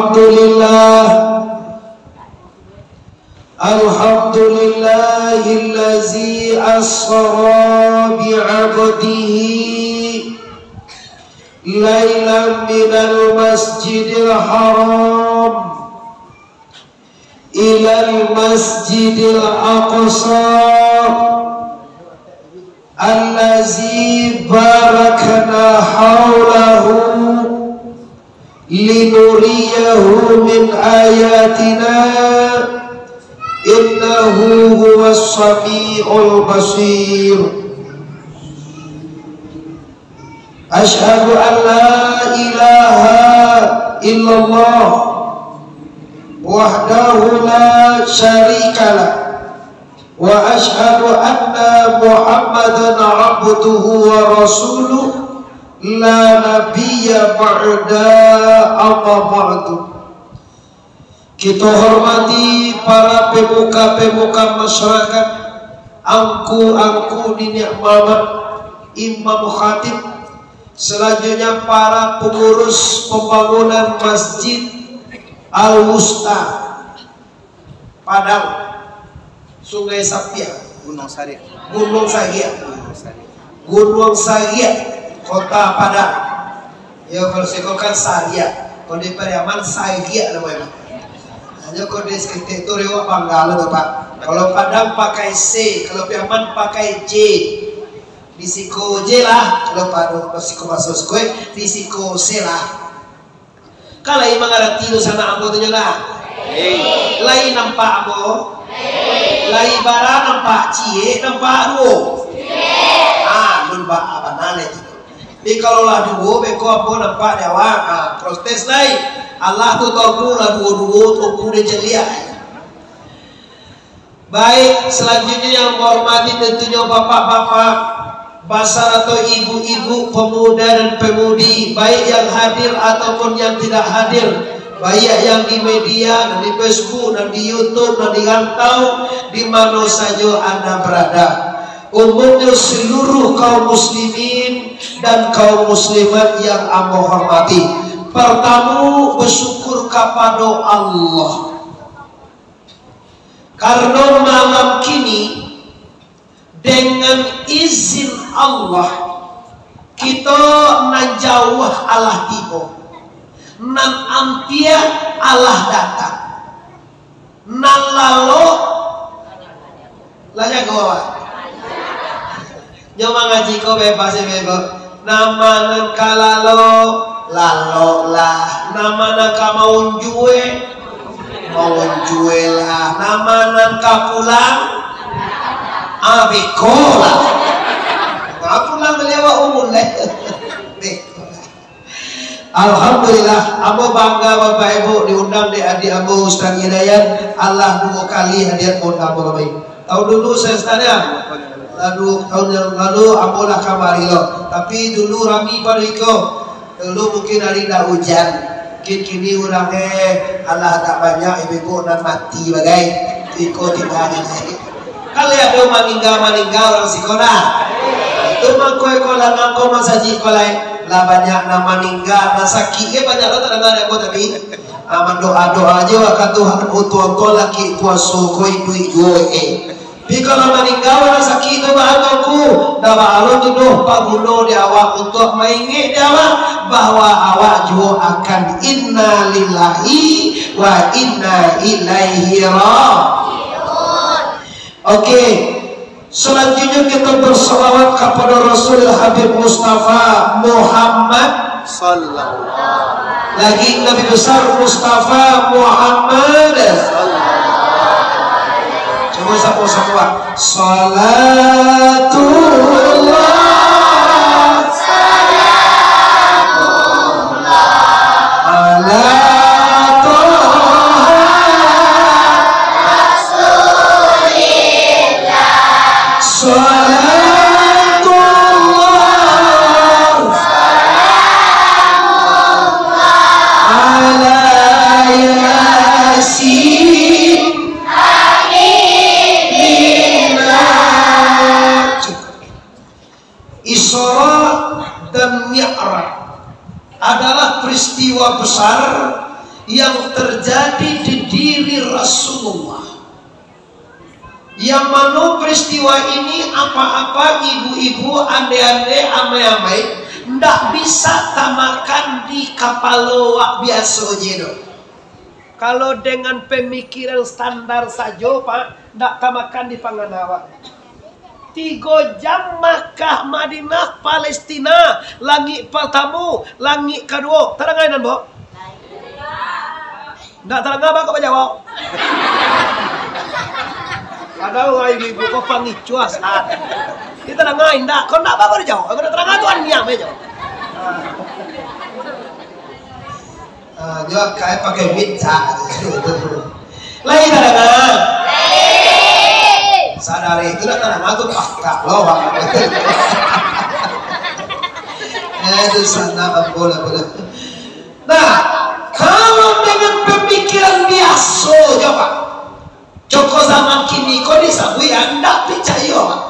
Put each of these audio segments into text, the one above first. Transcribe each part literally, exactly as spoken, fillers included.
Alhamdulillah. Alhamdulillahillazi asra bi'abdihi lailan minal masjidil haram ilal masjidil aqsa, allazi barakna haulahu linuriyahu min ayatina, innahu huwas sami'ul basir. Asyhadu an la ilaha illallah wahdahu la syarikalah, wa asyhadu anna Muhammadan abduhu wa rasuluh, la nabiyya ba'da, amma ba'du. Kito hormati para pemuka-pemuka masyarakat, angku-angku, niniak mamak, imam khatib, selanjutnya para pengurus pembangunan Masjid Al-Wusta Padang, Sungai Sapiak. Gunung Sariak. Gunung Sariak. Gunung Sariak. Gunung Sariak, Kota Padang. Yo, kalau siko kan Sariak. Kalau di Pariaman, Sariak namonyo. Hanya kalau di sekitar itu rewak Bangga lo tu, Pak. Kalau Padang pakai C, kalau Piaman pakai J. Di siko je lah, kalau Padang, di siko masuk siko, di siko C lah. Ka lai mangarati dunsanak ambo tu nyo lah? Lai nampak ambo? Lai bara nampak, ciek nampak duo? Ah, alun baa bana lai tu. Tapi kalau lah duo, beko ambo nampak di awak, ah, protes lai. Alah tu toku lah duo-duo, toku dek caliak. Baik, selanjutnya yang menghormati tentunya bapak-bapak, basarato ibu-ibu, pemuda dan pemudi, baik yang hadir ataupun yang tidak hadir, baik yang di media, nan di Facebook, nan di YouTube, nan di rantau, di mano sajo Anda berada. Umumnya seluruh kaum muslimin dan kaum muslimat yang ambo hormati. Pertama, bersyukur kepada Allah. Karena malam kini, dengan izin Allah, kito nan jauah alah tibo, nan ampia alah datang, nan lalok lah jago, Pak. Nyo mangaji ko bebas, yo, bebas. Nama nan ka lalok, laloklah. Nama nan ka maunjua, maunjualah. Nama nan ka pulang, ah, beko lah. Ah, pulang baliau awak umur lah. Beko lah. Alhamdulillah, ambo bangga Bapak Ibu diundang dek adik ambo Ustaz Hidayat, alah duo kali hadir maundang ambo kamari. Tahun dulu saya Ustaz ya, lalu tahun yang lalu ambo lah kamari lo. Tapi dulu rami pado iko, dulu mungkin hari indak ujan. Mungkin kini urang, eh, alah agak banyak ibu-ibu nan mati bagai. Iko tingga di siko. Kalau ado maningga-maningga urang siko nah. Itu mangko iko lah ngangko masajik ko lai. Lah banyak nan maningga, nan sakik ge banyak lo tadanga dek ambo tadi. Ah, mandoa-doa ajo ka Tuhan, oto-oto laki puaso ko iduik juo, eh. Tapi kalau maningga urang sakik tu, baa tu, ndak baa lo tu doh paguno di awak untuak maingek di awak bahwa awak juo akan inna lillahi wa inna ilaihi raji'un. Oke, selanjutnya kita bersalawat kepada Rasul Habib Mustafa Muhammad. Sallallahu. Lagi Nabi besar Mustafa Muhammad. Sallallahu. Coba sama-sama. Salatullah, salamullah ala Toha Rasulillah. Salatullah, salamullah ala Yasin Habibina. yang terjadi di diri Rasulullah. Yang mano peristiwa ini apa-apa, ibu-ibu, ande-ande, amai-amai, ndak bisa tamakan di kapalo wak biaso je doh. Kalau dengan pemikiran standar sajo, Pak, ndak tamakan di pangan awak. Tigo jam Makkah, Madinah, Palestina, langik partamo, langik kaduo. Tadanga nan, Bo? Ndak tadanga, Bo, kok bajawab? Padahal urang ibu-ibu ko pangicuah saat. Kita tadanga indak, kok ndak, Bo, kok dijawab? Kok ndak tadanga tu an niang, Bo, jawab. Ah, jo akai pakai mic, cak. Lai tadanga? Sadari itu dah tadanga tu pakak lo, Bang. Eh, tu sana, ampun, ampun. Nah, kalau dengan pemikiran biaso, coba. Coko zaman kini ko disabuik, ndak picayo, Pak.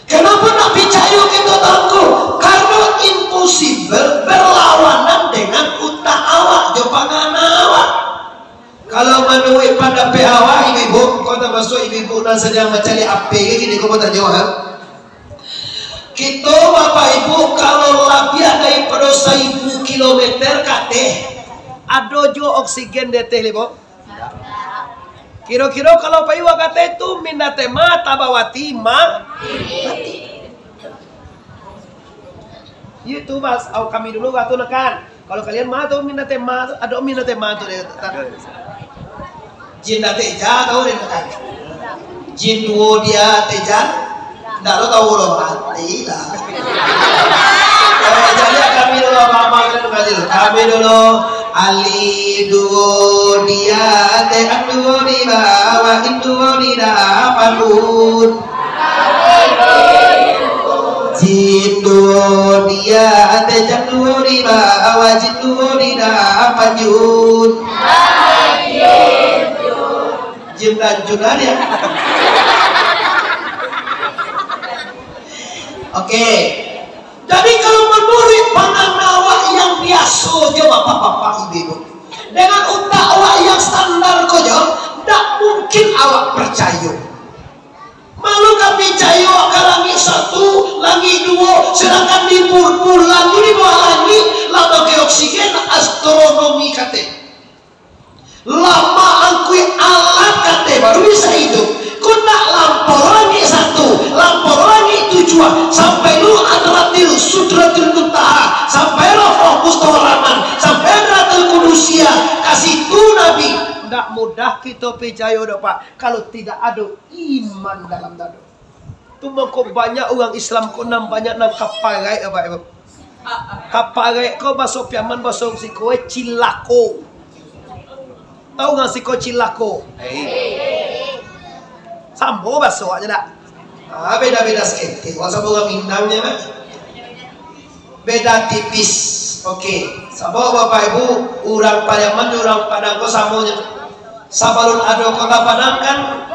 Kenapa ndak picayo kito tangku? Karena impossible berlawanan dengan utak awak jo pangan awak. Kalau manuruik pandapek awak, ibu-ibu, ko tamasuak ibu-ibu nan sadang mancari H P kini ko batanyo, ha? Kito, Bapak Ibu, kalau labiah daripado saribu kilometer ka ateh, ado juo oksigen di ateh, Bo? Kiro-kiro kalau pai wakatu tu, Minda Tema, Tabawati, ma-, mati. Iyo tu, Mas, au kami dulu waktu nekan. Kalau kalian ma tu, Minda Tema tu, ado Minda Tema tu deh. Jin Dateja tahu deh nekan. Jin duo dia Teja. Ndak lo tahu lo, mati lah. Eh, jadi kami dulu, apa-apa kalian ngaji dulu. Kami dulu, alif duo dia, te an duo di bawah, in duo di dapan, un. Jin duo dia, te jan duo di bawah, jin duo di dapan, jun. Jin dan jun aja. Oke. Jadi kalau menurut pangan awak yang biaso jo bapak-bapak ibu-ibu, dengan utak awak yang standar ko jo, ndak mungkin awak percayo. Malu ka picayo ka langik satu, langik duo, sedangkan di bu-, bulan tu di bawah langik, lah pakai oksigen, astronomi kate. Lah maangkuik alat kate baru bisa iduik. Ko ndak lampau langik satu, lampau langik tujuah, sampai lu Hadratil Sudratil Muntaha, sampai Lauhul Mustawa Rahman, sampai Hadratil Kudusiah, ka situ Nabi. Ndak mudah kito picayo doh, Pak, kalau tidak ado iman dalam dado. Tu mangko banyak urang Islam ko nan banyak nan kaparaik, Bapak Ibu. Kaparaik ko baso Piaman, baso siko, eh, cilako. Tahu urang siko cilako? Samo baso aja dak? Ah, beda-beda saketek. Wak samo urang Minang je, Pak. Beda tipis. Oke. Sabab Bapak Ibu, urang Pariaman jo urang Padang ko samo je. Sabalun ado Kota Padang kan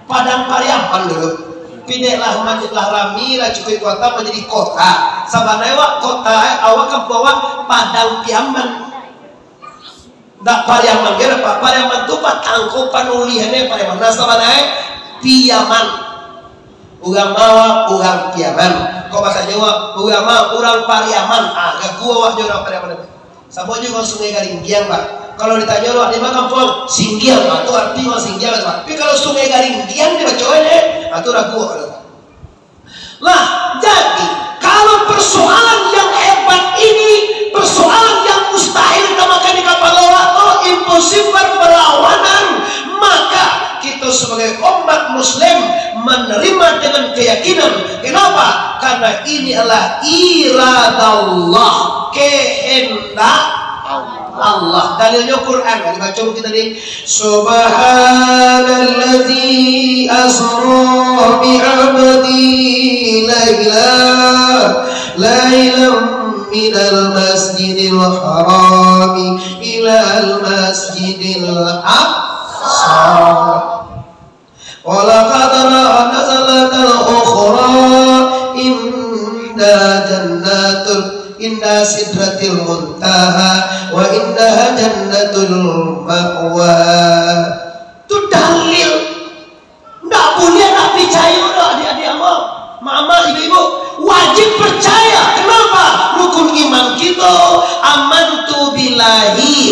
Padang Pariaman dulu. Pineklah, manjadilah rami lah, cukuik kota manjadi kota. Sabananyo awak kota, awak kampuang awak Padang Piaman. Ndak Pariaman, kira Pak, Pariaman tu patang ko panulihan eh, Pariaman. Nah, sabananyo Piaman. Urang Mawa, urang Piaman. Kok batanyo urang Mawa, urang Pariaman. Ah, gagu awak jo urang Pariaman. Samo jo urang Sungai Garinggiang, Pak. Kalau ditanyo, "Lu di ma kampuang?" "Singgiang." Ah, tu arti urang Singgiang, Pak. Tapi kalau Sungai Garinggiang dibacoan, eh, ah, tu ragu awak tu. Lah, jadi, kalau persoalan yang hebat ini, persoalan yang mustahil tamakan di kapalo awak tu, impossible, berlawanan, maka kito sebagai umat muslim menerima dengan keyakinan. Kenapa? Karena ini adalah iradallah, kehendak Allah. Dalilnyo Quran, dibaco kita tadi. Subhanallazi asra bi abdihi laila, lailam minal masjidil harami ilal masjidil aqsa. Wa laqad ra'a nazlatan ukhra inda jannatul, inda sidratil muntaha, wa indaha jannatul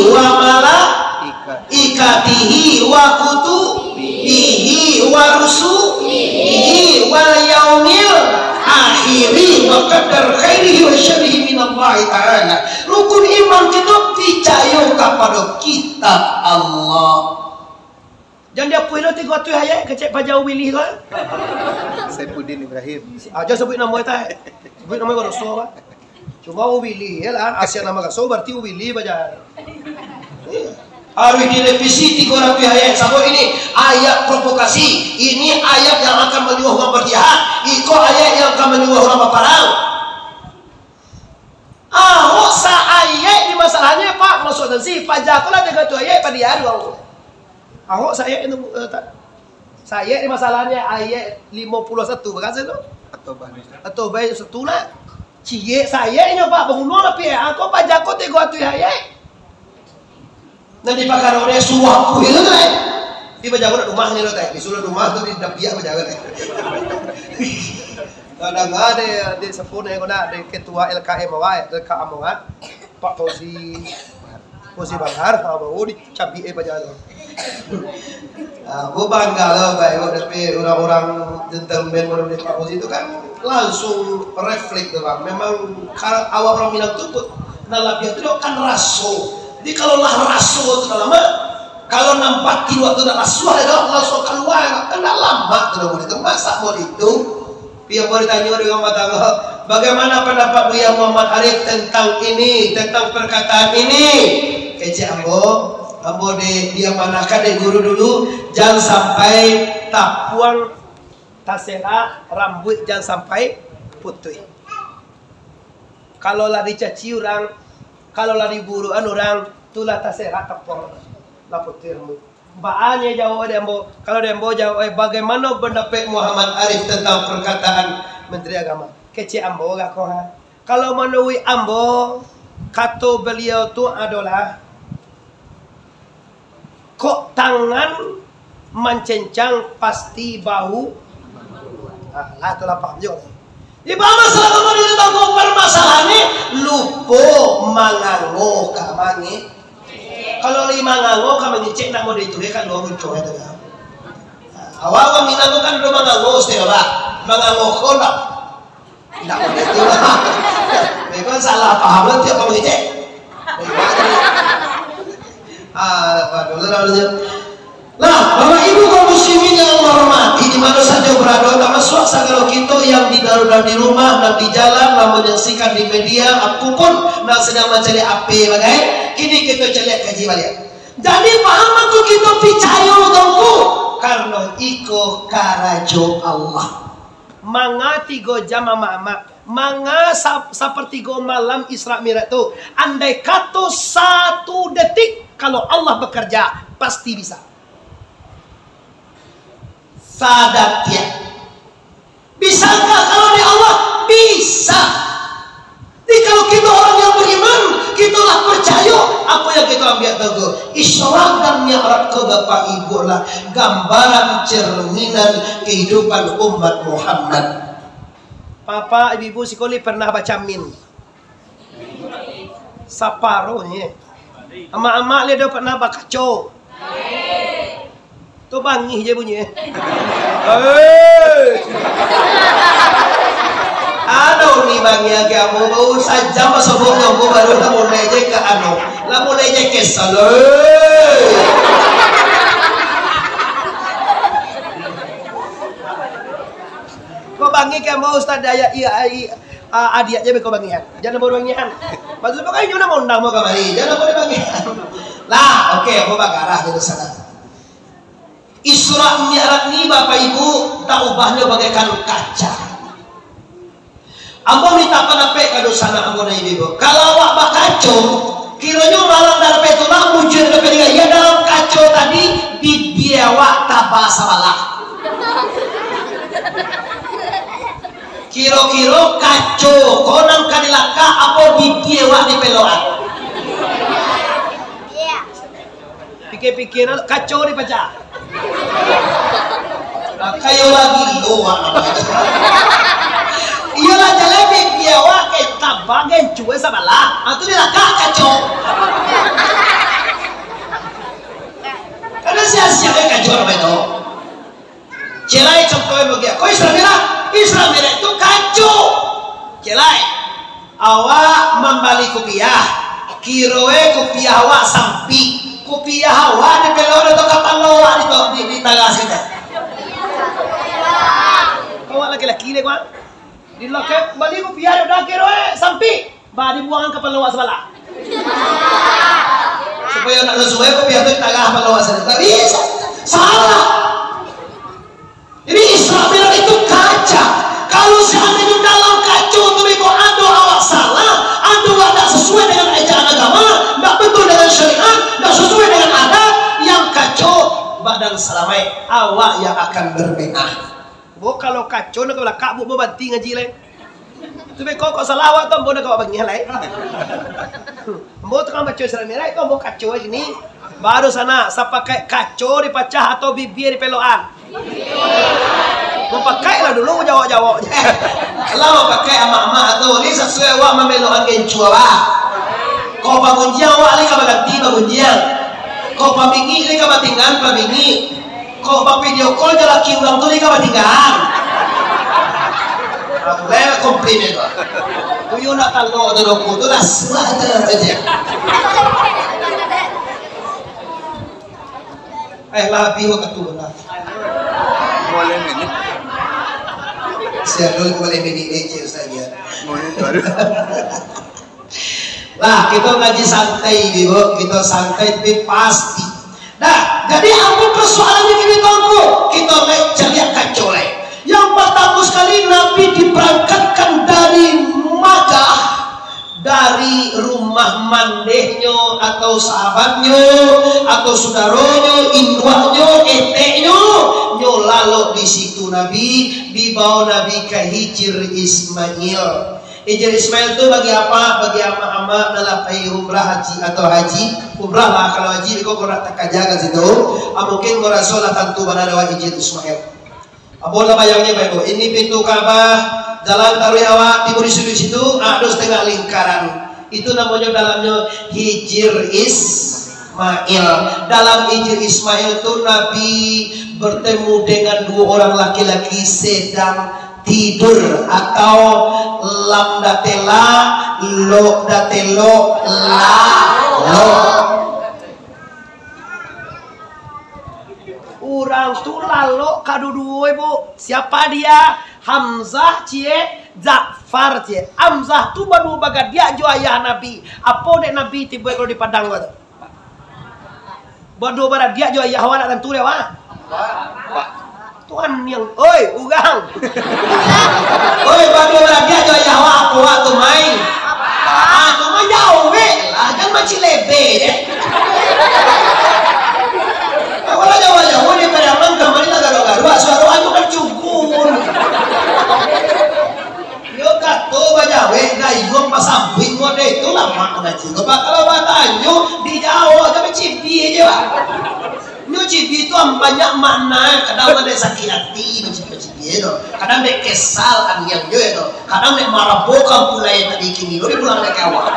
Wa malaikatihi wa kutubihi wa rusulihi wal yaumil akhiri wa qadar khairihi wa syarrihi minallahi ta'ala. Rukun iman kito picayo kapado kitab Allah. Jan diapuih lo tigo ratuih ayat kecek paja Uwili ko. Saifuddin Ibrahim. Ah, jan sabuik namo eta. Sabuik namo ko doso, Pak. Cuma Uwili, iyolah, asia namo kaso, barati Uwili paja. Harus direvisi tigo ratuih ayat. Sabab ini ayat provokasi. Ini ayat yang akan manyuruh urang berjihad. Iko ayat yang akan manyuruh urang baparang. Ahok sa-ayat di masalahnyo, Pak. Maksud si paja ko lah tigo ratuih ayat, padiaru. Ahok sa-ayat itu, eh, tak. Sa-ayat di masalahnyo, ayat limo puluah satu, bagaso tu? Atau bah. Atau bah satu lah. Ciek sa-ayat inyo, Pak. Bangunuang lah, Pak. Ako paja ko tigo ratuih ayat. Nan dipakaro dek suah kuih tu, eh. Di bajago nak rumah ni lo, teh. Di sulah rumah tu, di dapiak bajago, teh. Kadang ade, ade sepun, eh, kena ade ketua L K M awak, eh, L K M awak. Pak Fauzi, Fauzi Bahar, ha, baru dicabik, eh, bajago. Ah, bu bangga lah, baik, awak dapek urang-urang gentleman model Pak Fauzi tu kan langsung refleks tu, Bang. Memang ka-, awak urang Minang tu, pun, nan labiah tu, dia kan raso. Jadi, kalau lah raso tu dalam, kalau nampak tiwak tu dah rasuah, dah langsung kalua, kan dah lama tu dah boleh tu. Masa boleh tu? Pian boleh tanyo dengan batangga, bagaimana pendapat Buya Muhammad Arif tentang ini, tentang perkataan ini? Kecek ambo, ambo di, diamanahkan dek guru dulu, jan sampai tapuang taserak, rambuik jan sampai putuih. Kalau lah dicaci urang, kalau lah diburukan urang, tu lah taserak tapuang, lah putuih rambuik. Baa nyo jawab dek ambo? Kalau dek ambo jawab, eh, bagaimana pendapat Muhammad Arif tentang perkataan Menteri Agama? Kecek ambo gak ko, ha. Kalau manuruik ambo, kato beliau tu adolah, kok tangan mancencang pasti bahu. Ah, lah, tu lah paham juo. Di bawah masalah kama di tangko permasalahan ni, lupo mangango ka mange. Kalau lima ngango ka mangecek, nak mode itu, kan dua muncul itu kan. Awak-awak Minang tu kan dulu mangango, Ustaz, Abah. Mangango ko ndak, ndak mode itu lah. Memang salah paham lah, tiap ka mangecek. Ah, apa dulu namanya? Nah, Bapak Ibu kaum muslimin yang Allah hormati, di mana saja berada, termasuk sagalo kito yang di dalam, di rumah, nan di jalan, nan menyaksikan di media, apapun, nan sedang mancari H P bagai, kini kito caliak kaji baliak. Jadi, paham tu kito picayo tu, karena iko karajo Allah. Manga tigo jam amak-amak, manga sa-, sapartigo malam Isra Mi'raj tu, andai kato satu detik, kalau Allah bekerja, pasti bisa. Sadatiak. Bisakah kalau di Allah? Bisa. Jadi kalau kito orang yang beriman, kito lah percayo, apo yang kito ambiak tu, Isra dan Mi'raj ko, Bapak Ibu, lah gambaran cerminan kehidupan umat Muhammad. Bapak, ibu-ibu, siko lai pernah bacamin? Saparohnyo. Amak-amak lai ado pernah bakaco? Tu bangih je bunyi. Hei! Ado ni bangih ake ambo, baru sajam basobok nyo, ambo baru lah mulai je ka anu. Lah mulai je kesal. Hei! Kok bangih ka ambo, Ustaz, daya, iya, iya. Ah, adiak je beko bangihan. Jan ambo bangihan. Maksud ambo kan inyo nak maundang ambo kamari. Jan ambo bangihan. Lah, oke, ambo bagarah dulu sana. Isra Mi'raj ni, Bapak Ibu, tak ubahnyo bagaikan kaca. Ambo minta pandapek ka dunsanak ambo nan ibo. Kalau awak bakaco, kironyo malam dari Baitullah, mujua dari Baitullah, ya dalam kaco tadi, bibia awak taba sabalah. Kiro-kiro kaco ko nan ka dilakak, apo bibia awak dipelokan? Pikir-pikir, kaco dipacah. Nah, kayo lagi, oh, awak namanya. Iyolah, jaleh, Iyo, awak ka tabang gencuan sabalah. Ah, tu dilakak kaco. Kada sia-sia kan kaco namo itu. Ciek lai contoh bagian. Ko Isra Mi'raj? Isra Mi'raj tu kaco. Ciek lai. Awak mambali kupiah. Kiroe kupiah awak sampik. Kupiah awak dipelok atau kapalo awak di, di, di taras kita. Awak laki-laki deh, Bang. Di lakek bali kupiah dah kiro, eh, sampik. Bah, dibuangan kapalo awak sabalah. Supayo nak sasuai kupiah tu di tangah kapalo awak sabalah. Tak bisa. Salah. Jadi Isra Mi'raj itu kaco. Kalau seandainya dalam kaco tu beko ado awak salah, ado awak tak sesuai dengan ejaan agama, tak betul dengan syariat, tak sesuai dengan adat, yang kaco badan salamaik, awak yang akan berbenah. Bo, kalau kaco nak ka balakak, bo, bo banti ngaji lai. Tu beko kok salah awak tu, ambo nak ka bangih lai. Ambo tukang baco Isra Mi'raj tu, ambo kaco kini. Baru sana, sapakaik kaco dipacah atau bibia dipelokan? Mapakaik lah dulu, jawok-jawok je. Lah mapakaik amak-amak tu, ni sasuai awak mamelokan gencu awak. Kok bagunjiang awak lai ka baganti bagunjiang. Kok babingik lai ka batinggaan babingik. Kok bapidio call jo laki urang tu lai ka batinggaan. Aku lah komplain tu. Tuyu nak talo tu doku tu lah suah tu aja. Eh, lah habis waktu lah. Boleh minit. Siap dulu boleh minit aja saja. Boleh baru. Lah, kita ngaji santai, Ibu. Kita santai, tapi pasti. Nah, jadi apa persoalan yang kita tahu? Kita naik cari kaco lai. Yang pertama sekali, Nabi diberangkatkan dari Makkah, dari rumah mandehnyo atau sahabatnyo atau sudaronyo, induaknyo, eteknyo, nyo lalok di situ Nabi, dibawa Nabi ka Hijir Ismail. Hijir Ismail tu bagi apa? Bagi amak-amak nan lah pai umrah haji atau haji, umrah lah kalau haji, beko kok nak takaja ka situ, ah, mungkin kok raso lah tantu bana lewat Hijir Ismail. Ambo lah bayangnyo bae tu, ini pintu Ka'bah, jalan taruih awak tibo di situ, situ, ah, ado satangah lingkaran. Itu namonyo dalamnyo Hijir Ismail. Dalam Hijir Ismail tu Nabi bertemu dengan dua orang laki-laki sedang tidur atau lam datela, lok datelo, la, lok. Urang tu lalok kaduduo, Bu. Siapa dia? Hamzah cie, Ja'far cie. Hamzah tu baduo bagadiak jo ayah Nabi. Apo dek Nabi tibo kalau di Padang ko tu? Baduo baradiak jo ayah awak nak tantu dek awak. Tuhan yang, oi, urang. Oi, baduo baradiak jo ayah awak, apo awak tu main? Ah, tu mah jauh, be. Lah, jan macik lebe je. Awak lah jauh-jauh ni, Pariaman, kamari lah gaduak-gaduak, suaro anu kan cugun. Yo kato bajawek, gayuang basambuik model tu lamak ngaji. Kalau batanyo, dijawab, tapi cipi aja, Pak. Nyo cipi tu am banyak makna, kadang dek sakik ati, bacipi-bacipi tu. Kadang dek kesal, angiang jo tu. Kadang dek marabo kampulai tadi kini, lo dipulang dek kawan.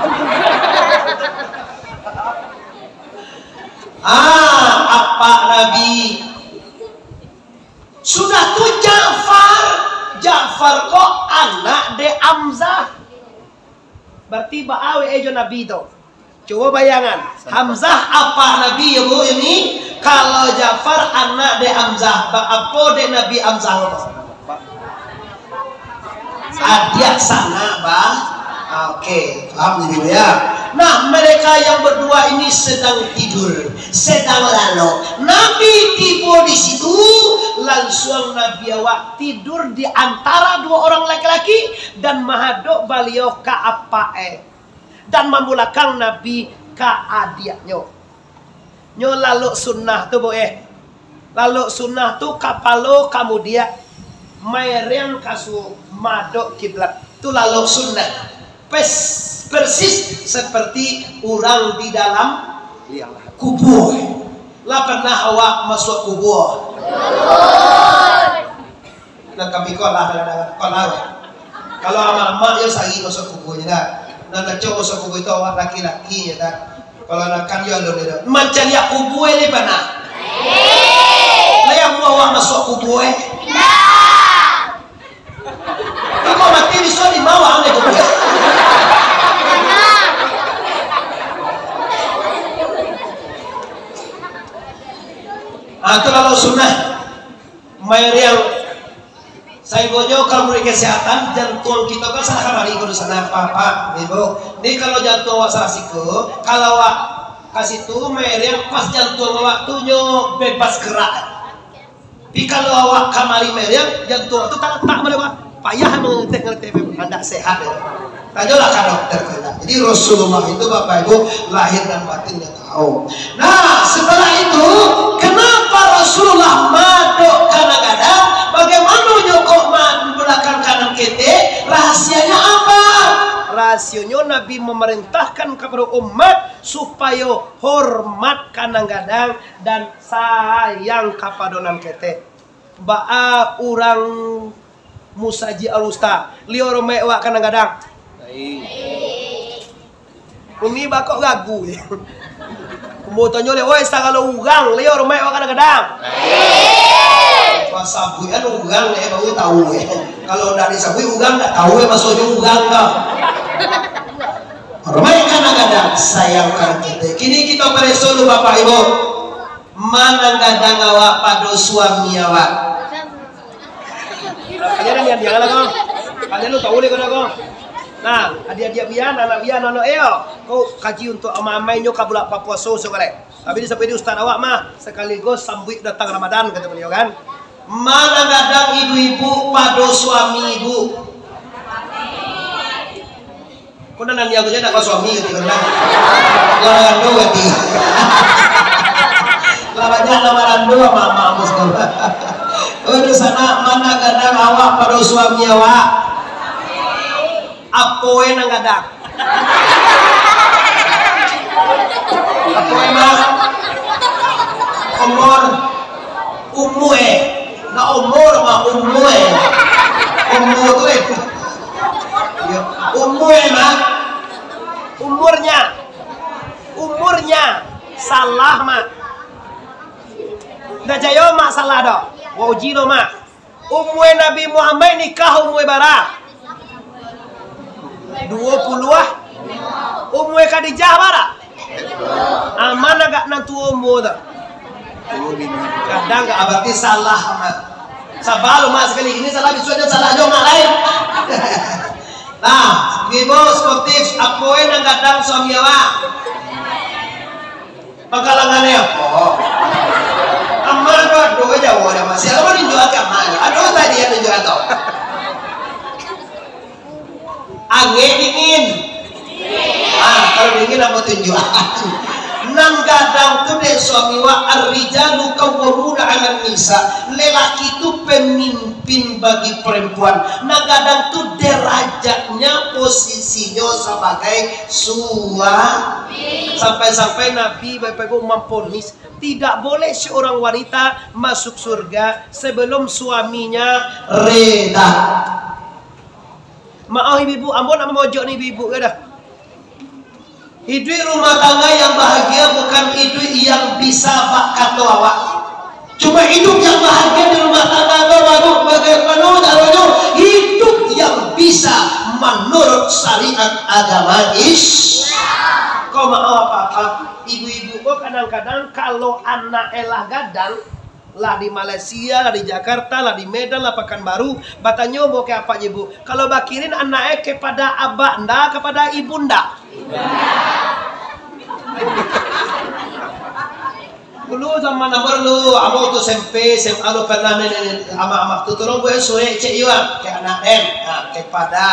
Ah, apak Nabi. Sudah tu Ja'far, Ja'far ko anak dek Hamzah. Berarti baa wae jo Nabi tu. Cubo bayangan, Hamzah apak Nabi yo, Bu, ini. Kalau Ja'far anak dek Hamzah, ba-, apo dek Nabi Hamzah tu? Adiak sanak, Bang. Oke, paham jadi ya. Nah, mereka yang berdua ini sedang tidur, sedang lalok. Nabi tibo di situ, lansuang Nabi awak tidur di antara dua orang laki-laki dan mahadok baliau ka apak, eh, dan mambulakang Nabi ka adiaknyo. Nyo lalok sunnah tu, Bu, eh. Lalok sunnah tu kapalo ka mudiak, maereng ka suok, madok kiblat. Tu lalok sunnah. Pes-, persis seperti urang di dalam kubua. Lah pernah awak masuak kubua? Nah, kami ko lah, lah, lah, ko lah. Kalau amak-amak yo sari masuak kubua je dah. Nan acok masuak kubua itu awak laki-laki je dah. Kalau anakan yo alun je dah. Mancaliak kubua ni panah. Lai amuah awak masuak kubua eh. Kok mati bisuak di bawah ni kubua. Ah, tu lalu sunnah. Mairiang. Sainggonyo kalau manuruik kesehatan, jantuang kito kan salah kamari ko di sana, Pak, Pak, Ibu. Ni kalau jantuang awak salah siko, kalau awak ka situ, mairiang pas jantuang awak tu nyo bebas gerak. Tapi kalau awak kamari mairiang, jantuang tu talatak baliak, Pak. Payah mangeletek-ngeletek, andak sehat, ya. Tanyolah ka dokter tu lah. Jadi Rasulullah itu, Bapak Ibu, lahir dan batinnya tahu. Nah, setelah itu, kenapa Rasulullah madok ka nan gadang? Bagaimana nyo kok ma-, balakang ka nan ketek? Rahasianya apa? Rahasionyo Nabi memerintahkan kepada umat supayo hormat ka nan gadang dan sayang kapado nan ketek. Baa urang Musajik Al-Usta, liau romaik awak ka nan gadang. Umi bakok gagu je. Umbo tanyo le, "Oi, sagalo urang, liau romaik awak ka nan gadang." Pas sabuik kan urang le, baru tahu eh. Kalau ndak disabuik urang, ndak tahu eh, maksudnyo urang dah. Romaik ka nan gadang, sayang ka nan ketek. Kini kito pareso dulu, Bapak Ibu. Ma nan gadang awak pado suami awak? Kalian ni, kalian lah ko. Kalian lu tahu deh ko. Nah, adiak-adiak pian, anak pian, anak eh, ko kaji untuak amai-amai nyo ka bulan papuaso sakarang. Tapi di sampai di ustaz awak mah, sekaligus sambuik datang Ramadan, kata beliau kan. Ma nan gadang ibu-ibu pado suami ibu? Kok nan dia tu je nak suami gitu kan? Lah rando gati. Lah banyak lah marando ama-ama bos tu. Aduh, sanak, ma nan gadang awak pado suami awak? Apo eh nan gadang? Apo eh, Mak? Umur. Umur eh. Nak umur, Mak, umur eh. Umur tu eh. Ya. Umur eh, Mak. Umurnya. Umurnya. Salah, Mak. Ndak jayo, Mak, salah doh. Wa uji lo, Mak. Umua Nabi Muhammad nikah umua bara? Duo puluah. Umua Khadijah bara? Aman agak nan tuo umua tu. Kadang agak abati salah, Mak. Sabar lo, Mak, sakali ini salah, bisuak jan salah juo, Mak, lain. Nah, Ibu sportif, apo nan gadang suami awak? Pangkalangan ni apo? Aman tu ado jauah dah masih. Apo nunjuak ka aman? Ado tadi yang nunjuak tu. Angin dingin. Ah, kalau dingin apo tunjuak? Nan gadang tu dek suami wak, ar-rijalu qawwamuna 'alan nisa. Lelaki tu pemimpin bagi perempuan. Nan gadang tu derajatnya, posisinyo sabagai suami. Sampai-sampai Nabi Bapak Ibu mamponis, tidak boleh seorang wanita masuk surga sebelum suaminya reda. Maaf ibu-ibu, ambo nak mamojok ni ibu-ibu ke dah. Iduik rumah tangga yang bahagia bukan iduik yang bisa bak kato awak. Cuma iduik yang bahagia di rumah tangga tu baru bagaimana caranya? Iduik yang bisa menurut syariat agama Islam. Kau maaf apa-apa, ibu-ibu kau kadang-kadang kalau anak elah gadang, lah di Malaysia, lah di Jakarta, lah di Medan, lah Pakanbaru, batanyo ambo ka apak je, Bu, kalau bakirin anak e kepada abak nda, kepada ibunda? Dulu zaman ambo dulu, ambo tu S M P, S M A lo pernah ni, ni, ni, amak-amak tu, tolong buek surek cek iyo, ah, ka anak den, ha, kepada,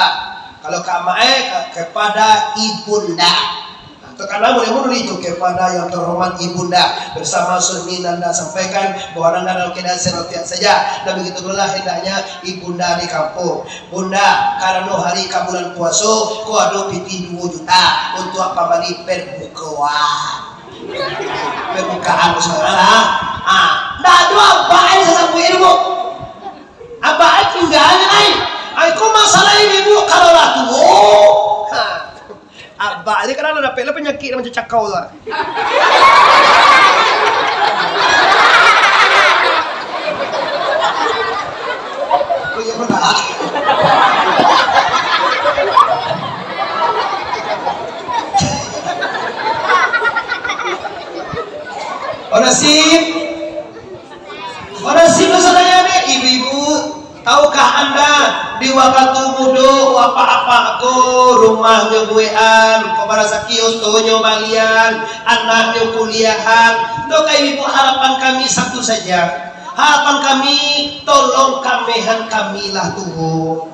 kalau ka amak e, ka-, kepada ibunda. Nah, takana mulai-mulai itu kepada yang terhormat ibunda bersama Sunni Nanda sampaikan bahwa Nanda dalam keadaan sehat walafiat saja, dan begitu pula hendaknya ibunda di kampung. Bunda, karano hari ka bulan puaso, ko ado pitih duo juta untuk pambali perbukaan. Perbukaan saudara. Ah, ndak ado apak e sasabuik ilmu. Abak ai tingga nyo ai. Ai ko masalah ibu-ibu Cakau lah. Oh, iya, benar. Onasip. Onasip, sadayaan, ibu-ibu. Tahukah anda, di wakatu mudo, apak-apak ko rumahnyo buekan, ko barasaki otonyo balian, anaknyo kuliahan? Ndo ka ibu, harapan kami satu saja. Harapan kami, tolong kamehan kami lah tuo.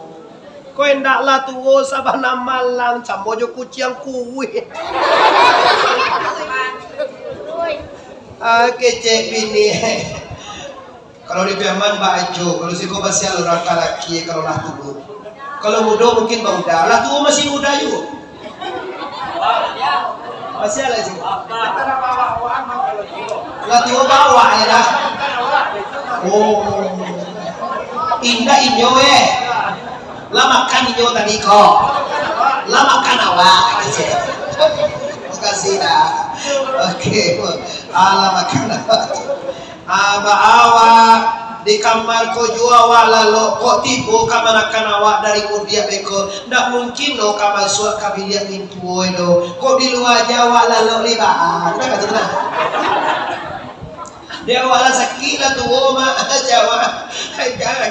Ko indaklah tuo sabana malang, samo jo kuciang kuih. Ah, kecek bini. Kalau di Piaman baajo, kalau siko basial urang ka laki, kalau lah tuo. Kalau mudo mungkin bauda, lah tuo masih muda juo. Masih lah siko. Lah tuo bawa ya dah. Oh. Indak inyo eh. Lah makan inyo tadi ko. Lah makan awak. Makasih dah. Oke. Ah, lah makan awak. Ah, baa awak di kamar ko juo awak lalok, kok tibo kamanakan awak dari mudiak beko, ndak mungkin no ka masuak ka biliak mintuo do, kok di lua aja awak lalok libahan, ndak ka tu nah. Dek awak lah sakik lah tuo, Mak, aja awak. Hai, jangan.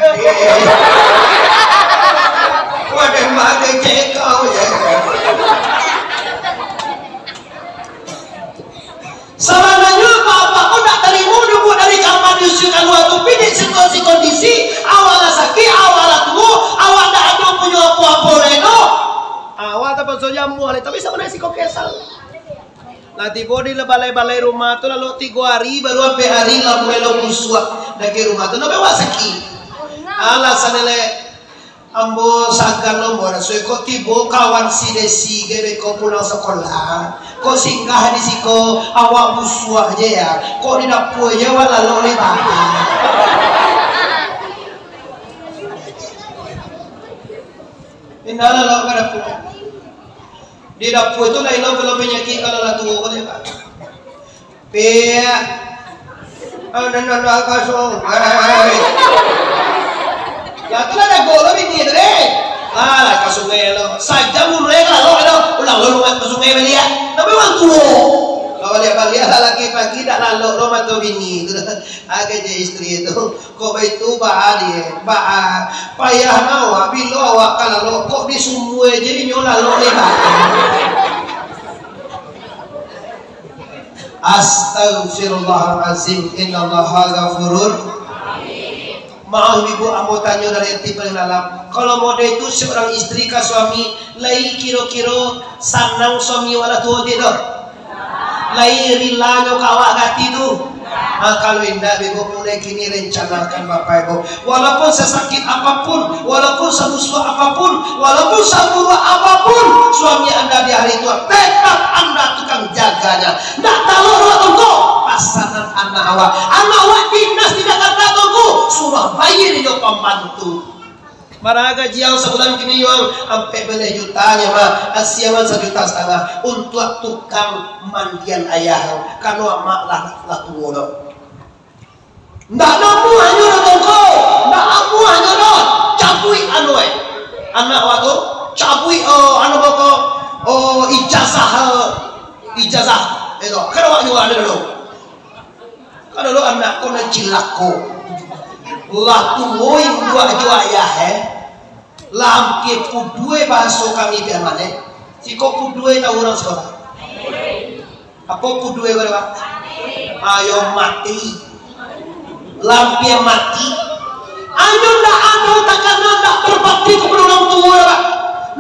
Wadah, Mak, kecek kau je. Sabananyo, bapak pun ndak tarimo duduak dari kamar diusua kalua tu, pi dek situasi kondisi, awak lah sakik, awak lah tuo, awak ndak ado punyo apo-apo lai doh. Awak tapakso jamuah lai, tapi sabananyo siko kesal. Lah tibo di balai-balai rumah tu, lalok tigo ari, baru ampek ari lah mulai lo musuak dari rumah tu, ndak awak sakik. Alasan elek. Ambo sagan lo, ambo raso kok tibo kawan si Desi ge beko pulang sakolah. Kok singgah di siko, awak musuak je ya. Kok di dapua je awak lalok lebar. Indak lalok ka dapua. Di dapua tu lain lo kalau panyakik kalau lah tuo ko lebar. Piak. Ando, ando, ando, ka sungai. Lah tu lah jago lo bini tu deh. Ah, lah ka sungai lo. Sajam mulai ka lalok lo. Ulang lo ka sungai baliak. Tapi urang tuo. Kalau baliak-baliak lah laki pagi dak lalok lo mato bini tu. Agak je isteri tu. Kok baitu baa dek, baa payah awak, bilo awak ka lalok, kok di sumua je inyo lalok lebar. Astagfirullahalazim, innallaha ghafurur. Maaf ibu, ambo tanyo dari ati paling dalam. Kalau model itu seorang isteri ka suami, lai kiro-kiro sanang suami wala tuo ti tu? Lai rila nyo ka awak gati tu? Ha, kalau indak, bego mulai kini rencanakan, Bapak Ibu. Walaupun sesakit apapun, walaupun semusuh apapun, walaupun seburuk apapun suami anda di hari tua, tetap anda tukang jaganya. Ndak tahu ruang tunggu, pasanan anak awak. Anak awak dinas di Jakarta tunggu, suruh bayar inyo pembantu. Bara gaji ang sabulan kini, ang? Ampek baleh juta nyo mah, asia mah sajuta satangah untuak tukang mandian ayah ang, karano amak lah, lah tuo doh. Ndak namuahnyo doh tongko, ndak amuahnyo doh, cabuik anu eh, anak awak tu, cabuik, oh, anu boko, oh, ijazah, eh, ijazah, eh, tu, kan awak juo anu dulu. Kan dulu anak ko nan cilako. Lah tuo induak jo ayah, eh. Lah ampia pudua bahaso kami Piaman, eh. Siko pudua tahu urang sikolah. Apo pudua ko, Pak? Ayo mati. Lah ampia mati. Anyo ndak ado takana ndak berbakti kepada orang tua, Pak.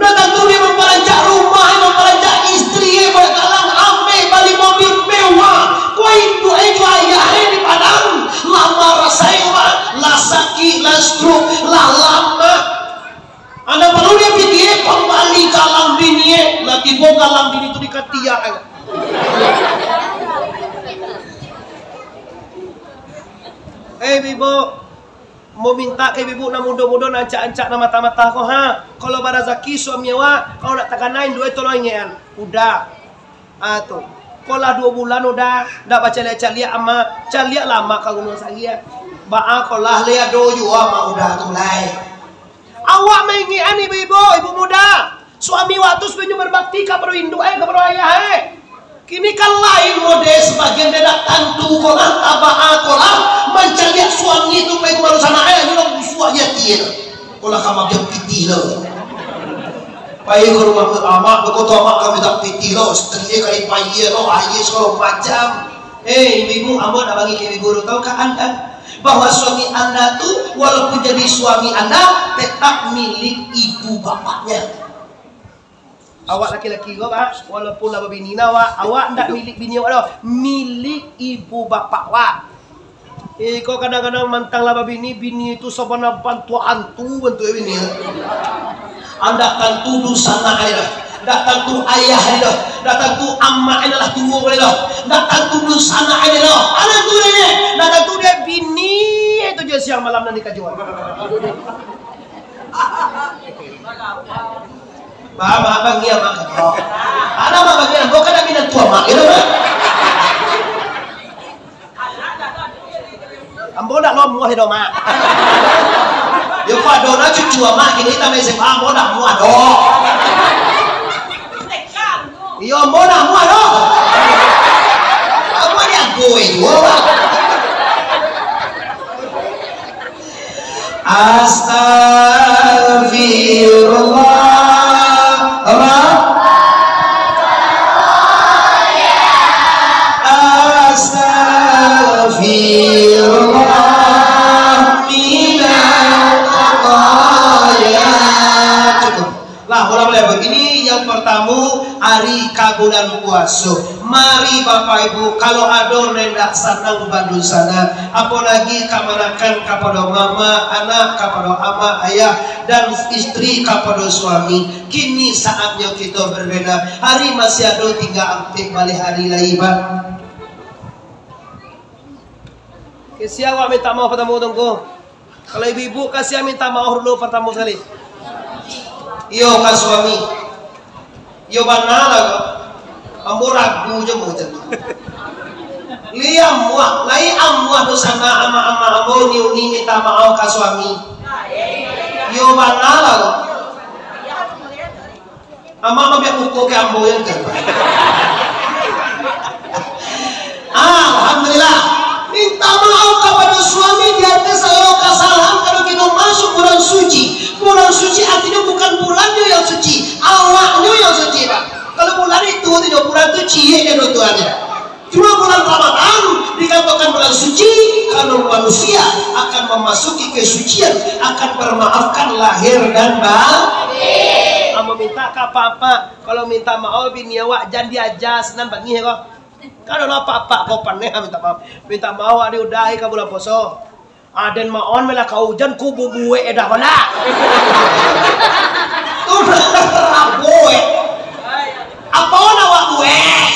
Nah, tantu dia mamparancak rumah, mamparancak isteri, eh, bakalang ameh, bali mobil mewah. Kok induak, eh, jo ayah, eh, di Padang. Lah marasai, Pak. Lah sakik, lah stroke, lah lamo. Anda perlu dia pikia, eh, kambali galang bini, eh. Lah tibo galang bini tu di katiak, eh. Eh, Bibo. Ambo mintak ka ibu-ibu nan mudo-mudo, nan ancak-ancak, nan matah-matah ko, ha. Kalau barasaki suami awak, kalau nak takana induak, tolong ingekan. Uda. Ah, tu. Ko lah duo bulan Uda, ndak bacaliak-caliak amak. Caliaklah amak ka Gunuang Sariak. Baa ko lah, lai ado juo amak Uda tu lai. Awak maingekan ibu-ibu, ibu muda. Suami wak tu supayo inyo berbakti kapado induak, eh, kapado ayah, eh. Kini kan lain mode, sabagian dek ndak tantu ko lah, tabaa ko lah, mancaliak suami tu pai ka dunsanak, eh, inyo lah busuak ati, eh. Ko lah ka maagiah pitih lo. Pai ka rumah amak, beko tu amak ka mintak pitih lo, isteri ka dipaia lo, aia sagalo macam. Eh, ibu-ibu, ambo nak bagi ka ibu-ibu tahu ka anda, bahwa suami anda tu, walaupun jadi suami anda, tetap milik ibu bapaknya. Awak laki-laki ko, Pak, walaupun lah babini nah, awak, awak ndak milik bini awak doh, milik ibu bapak awak. Iko kadang-kadang mantang lah babini, bini tu sabana bantuak antu, bantuak bini. Ndak tantu dunsanak ai doh, ndak tantu ayah ai doh, ndak tantu amak ai lah tuo ai doh, ndak tantu dunsanak ai doh. Anak tu deh, ndak tantu deh bini itu je siang malam nan dikajuan. Ba, ba, bagi amak ko. Anak amak bagi amak, bukan nak minantu amak, gitu kan? Ambo ndak lo amuah doh, Mak. Yo, kok ado nah cucu amak kini tamat S M A, ambo ndak amuah doh. Iyo, ambo ndak amuah doh. Ambo diago juo, Mak. Astagfirullah. Astagfirullah minal khataya. Cukup. Lah, ulang baliak. Ini yang pertama, hari ka bulan puaso. Mari, Bapak Ibu, kalau ado nan indak sanang badunsanak, apolagi kamanakan kapado mama, anak kapado ama, ayah, dan isteri kapado suami, kini saatnyo kito berbeda. Hari masih ado, tingga ampek baleh hari lai, Pak. Oke, sia awak minta maaf patamo tu, Ngku? Kalau ibu-ibu, ka sia minta maaf dulu patamo sakali. Iyo, ka suami. Iyo, bana lah ko. Ambo ragu juo macam tu. Lai amuah, lai amuah dunsanak amak-amak ambo uni-uni minta maaf ka suami. Iyo, bana lah ko. Amak mambiak muko ka ambo yang kan. Alhamdulillah. Minta maaf kapado suami di ateh sagalo kasalahan, kalau kito masuk bulan suci. Bulan suci artinyo bukan bulannyo yang suci, awaknyo yang suci, Pak. Kalau bulan itu, artinyo bulan tu ciek jo Tuhan, ya. Cuma bulan Ramadan dikatokan bulan suci, karano manusia akan mamasuki kasucian, akan mamaafkan lahir dan batin. Ambo minta ka apak-apak, kalau minta maaf bini awak, jan diaja, sinan bangih ko. Kan ado apak-apak ko paneh minta maaf. Minta maaf awak diudahi ka bulan puaso. Aden maon malah ka ujan, ku bubuek edah bana. Tu rabuek. Apo nak awak buek?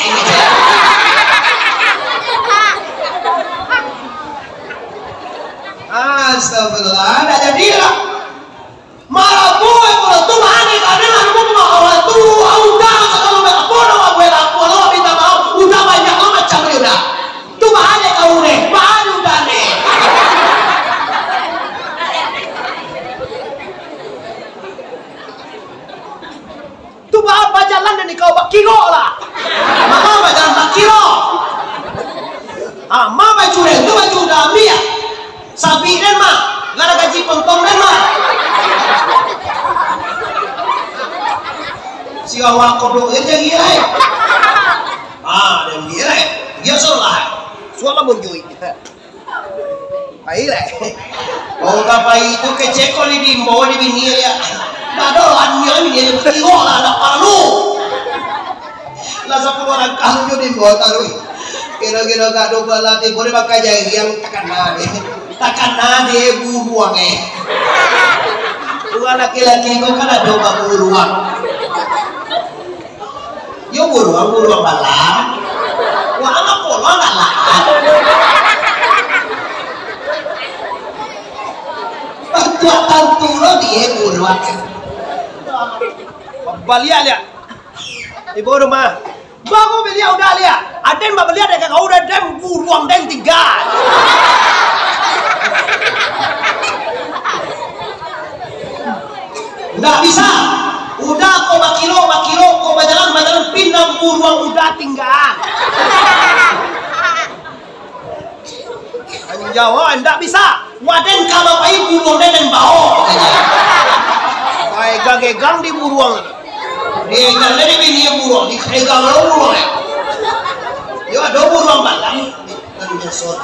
Astagfirullah, ndak jadi lah. Marabuek pulo tu, baa ni kami marabuek pulo urang tu, udah sagalo macam, apo nak awak buek, apo nak awak minta maaf, udah banyak lah macam ni udah. Tu baa ni kau ni, baa ni udah ni. Tu baa bajalan dan ikau bakirok lah. Mama bajalan bakirok. Ah, ma baju den tu baju udah ambiak. Sabik den, Mak. Gara gaji pengkong den, Mak. Si awak kodok je jadi ai. Ah, den dia ai. Dia salah. Suara munjui. Pai lai. Wong ka pai tu kecek ko di bimbo di bini dia. Dah ado lah dia ni, dia tigo lah, dah parlu. Lah sapuluah langkah tu di bimbo taruih. Kira-kira gak dua belas tibo dia pakai jari yang takana dia. Takana dia buruang eh. Urang laki-laki ko kan ado baburuang. Yo buruang, buruang balam. Wah, anak kolon anak. Bantuak tantu lo dia buruang. Baliak liak. Ibu rumah. Baru baliak udah liak. Aden babaliak dek ka kau, udah den buruang den tingga. Ndak bisa. Udah ko bakilo, bakilo, ko bajalan, bajalan, pinang buruang udah tingga. Anjawa, ndak bisa. Waden ka bapai buruang den, den bao, katonyo. Baegang-egang di buruang. Diegang den di bini buruang, diegang lo buruang, eh. Yo, ado buruang balang. Kan biaso.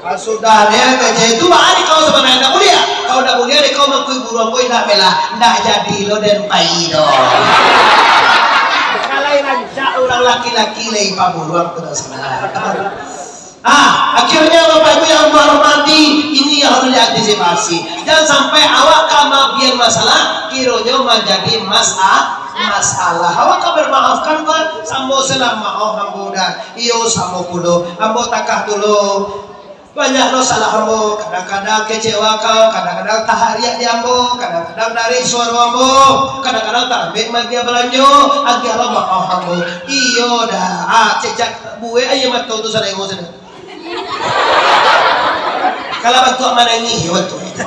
Ah, sudah deh, kaja itu baa dek kau sabananyo, ndak buliah. Kalau ndak buliah dek kau mangkui buruang ko, indak melah, ndak jadi lo den pai doh. Kalai rancak urang laki-laki lai paburuang tu dah salah. Ah, akhirnya Bapak Ibu yang menghormati, ini yang harus diantisipasi. Jangan sampai awak ka maabihan masalah, kironyo manjadi masa-, masalah. Awak ka mamaafkan, Pak, samo salah maoh ambo dah. Iyo, samo pulo. Ambo takah dulu. Banyak lo salah ambo. Kadang-kadang kecewa kau, kadang-kadang tahariak di ambo, kadang-kadang dari suaro ambo, kadang-kadang tarambek maagiah balanjo, agiah lo maoh ambo. Iyo dah. Ah, cecak buek aia mato tu sadonyo sajo. Kalau bantuak manangih, bantuak.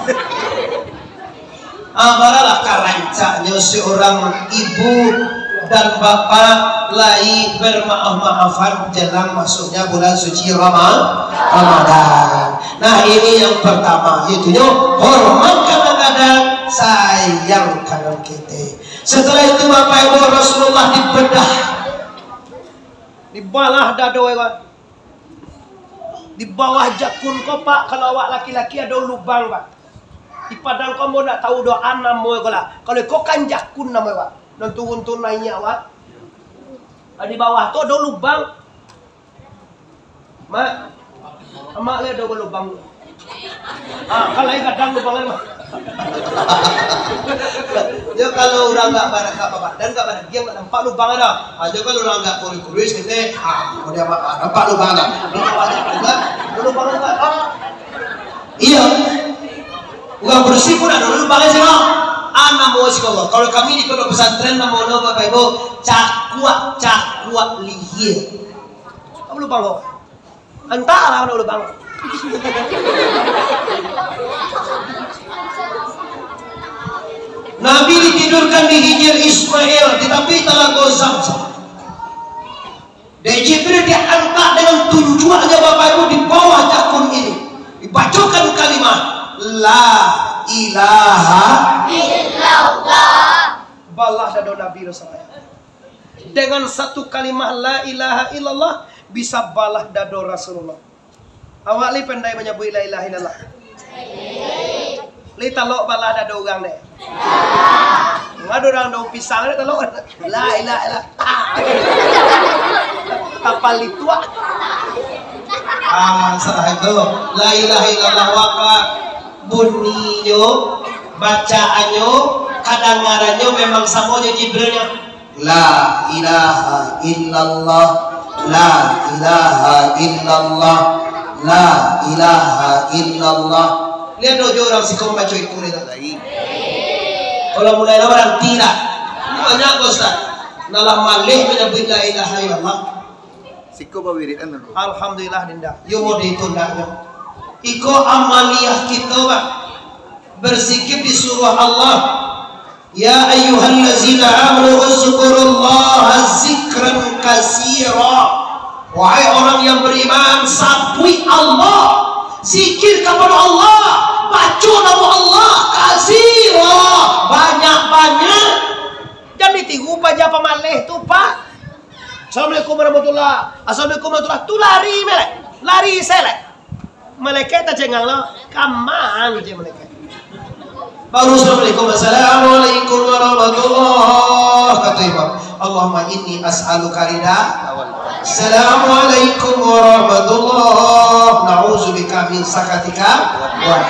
Ah, baralah karancaknyo seorang ibu dan bapak lai bermaaf-maafan jelang masuknya bulan suci Rama-, Ramadan. Nah, ini yang pertama, yaitunyo hormat ka nan ado, sayang ka nan ketek. Setelah itu, Bapak Ibu, Rasulullah dibedah. Dibalah dado, ya, Pak. Di bawah jakun ko, Pak, kalau awak laki-laki ado lubang, Pak. Di Padang ko ambo ndak tahu doh a namo ko lah. Kalau iko kan jakun namo, Pak. Nan turun tu naiak, Pak. Ah, di bawah tu ado lubang. Mak, amak lihat ado lubang. Ah, kalau gadang lubang, Mak. Yo, kalau urang ndak ba-, ndak babadan, ndak badagiang, ndak nampak lubang ado. Ah, yo, kalau urang ndak kurus-kurus, kito, ah, kalau dia ma-, ah, nampak lubang dah. Nampak lubang, lubang dah. Ah. Iyo. Urang kurus pun ado lubang sih, Mak. Ah, namo sih, Allah. Kalau kami di pondok pesantren, namo, namo, Bapak Ibu, cakuak, cakuak lihia. Apa lubang kau? Antahlah, kalau lubang. Nabi ditidurkan di Hijir Ismail, di tapi Talago Zamzam. Dek Jibril diantak dengan tunjuaknya, Bapak Ibu, di bawah jakun ini. Dibacokan kalimah, "La ilaha illallah." Balah dado Nabi lo sampai. Dengan satu kalimah la ilaha illallah, bisa balah dado Rasulullah. Awak lai pandai manyabuik la ilaha illallah? Lai talok balah dado urang deh? Ngado urang daun pisang deh talok. La ilaha illallah. Kapal lituak. Ah, salah itu. La ilaha illallah waka. Bunyinyo, bacaannyo, kadangarannyo memang samo jo Jibril nyo. La ilaha illallah, la ilaha illallah, la ilaha illallah. Lihat dojo urang siko baco itu, lihat lagi. Kalau mulai lah baranti lah. Banyak, Ustaz. Nah, lah maleh manyabuik la ilaha illallah. Siko bawiridan dulu. Alhamdulillah, Dinda. Yo, mode itu ndaknyo. Iko amaliah kito, Pak. Berzikir disuruh Allah. "Ya ayyuhallazina amanu uzkurullaha zikran katsira." Wahai orang yang beriman, sabuik Allah. Zikir kepada Allah. Baco namo Allah. Katsira. Banyak-banyak. Jan ditiru paja pamaleh tu, Pak. "Assalamualaikum warahmatullah. Assalamualaikum warahmatullah." Tu lari, melek. Lari selek. Malaikat tacengang lo. Kamang je malaikat. Baru "Assalamualaikum, assalamualaikum warahmatullah," kato imam. "Allahumma inni as'aluka rida." "Assalamualaikum warahmatullah. Na'udzubika min sakhatika." Wah.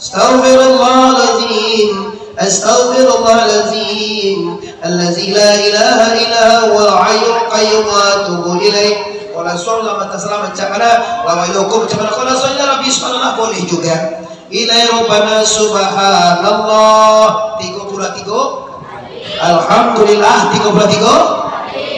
Astaghfirullahalazim. Astaghfirullahalazim. Allazi la ilaha illa huwal hayyul qayyum wa atubu ilaih. Kalau suruh lah mata salam macam mana? Lawan hukum macam mana? Kalau suruh Rabbi subhanallah boleh juga. Ilai Rabbana subhanallah. Tiga puluh tiga. Alhamdulillah. Tiga puluh tiga.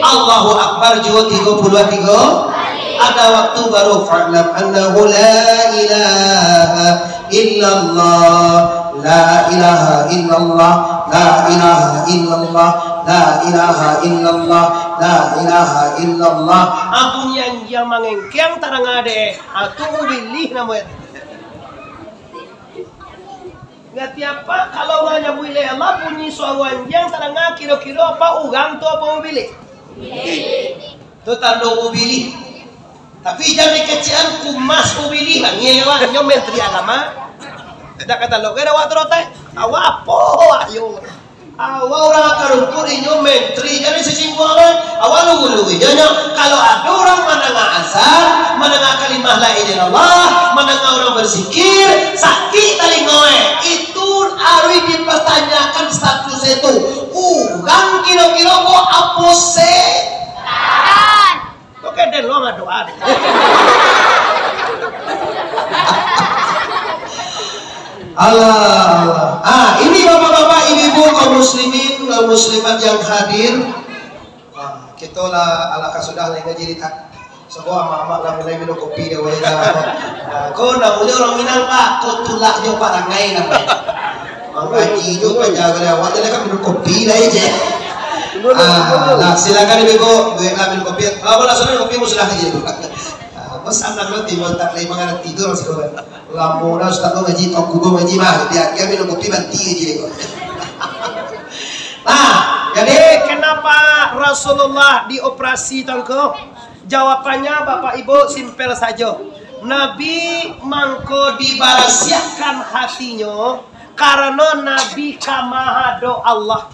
Allahu Akbar juo tigo puluah tigo. Ada waktu baru, "Fa'lam annahu la ilaha illallah, la ilaha illallah, la ilaha illallah, la ilaha illallah, la ilaha illallah." Amun yang, yang mangengkeng tarang ade, ah, tu ubilih namonyo. Ngarati apa? Kalau manyabuik lai Allah, bunyi suaro anjiang tadanga, kiro-kiro apa, urang tu apa ubilih? Tu tando ubilih. Tapi jan dikecekan kumas ubilih, bangih awak, nyo menteri agama. Dak kato lo, kira awak tu rotai. Awak apo awak yo? Awak urang akar rumput, inyo menteri, jadi sasingguang lai. Awak lugu-lugu inyo, nyo. Kalau ado urang mandanga azan, mandanga kalimah la ilaha illallah, mandanga urang barzikir, sakik talingo, eh, itu harus dipertanyakan status itu. Urang kiro-kiro ko apo se? Oke, den lo ngadoa deh. Alah, alah. Ah, ini bapak-bapak, ibu-ibu, kaum muslimin, kaum muslimat yang hadir. Ah, kito lah, alah, ka sudah lah ngaji di tak. Sabab amak-amak lah mulai minum kopi dah, boleh dah. Ah, ko namonyo urang Minang, Pak. Ko tulak jo parangai namonyo. Mangaji jo paja gale awak, jadi kan minum kopi lah je. Ah, lah, silakan ibu-ibu, duit lah minum kopi. Kalau nak sudah minum kopi, sudah aja ibu. Ah, pesan nak roti, tak boleh mangarati tu orang sekolah. Lamo dah ustaz tu ngaji, tak kudo ngaji mah. Dia, dia minum kopi, banti ngaji dia. Nah, jadi kenapa Rasulullah dioperasi tangko? Jawabannya, Bapak Ibu, simpel saja. Nabi mangko dibarasiahkan hatinyo, karano Nabi ka mahadok Allah.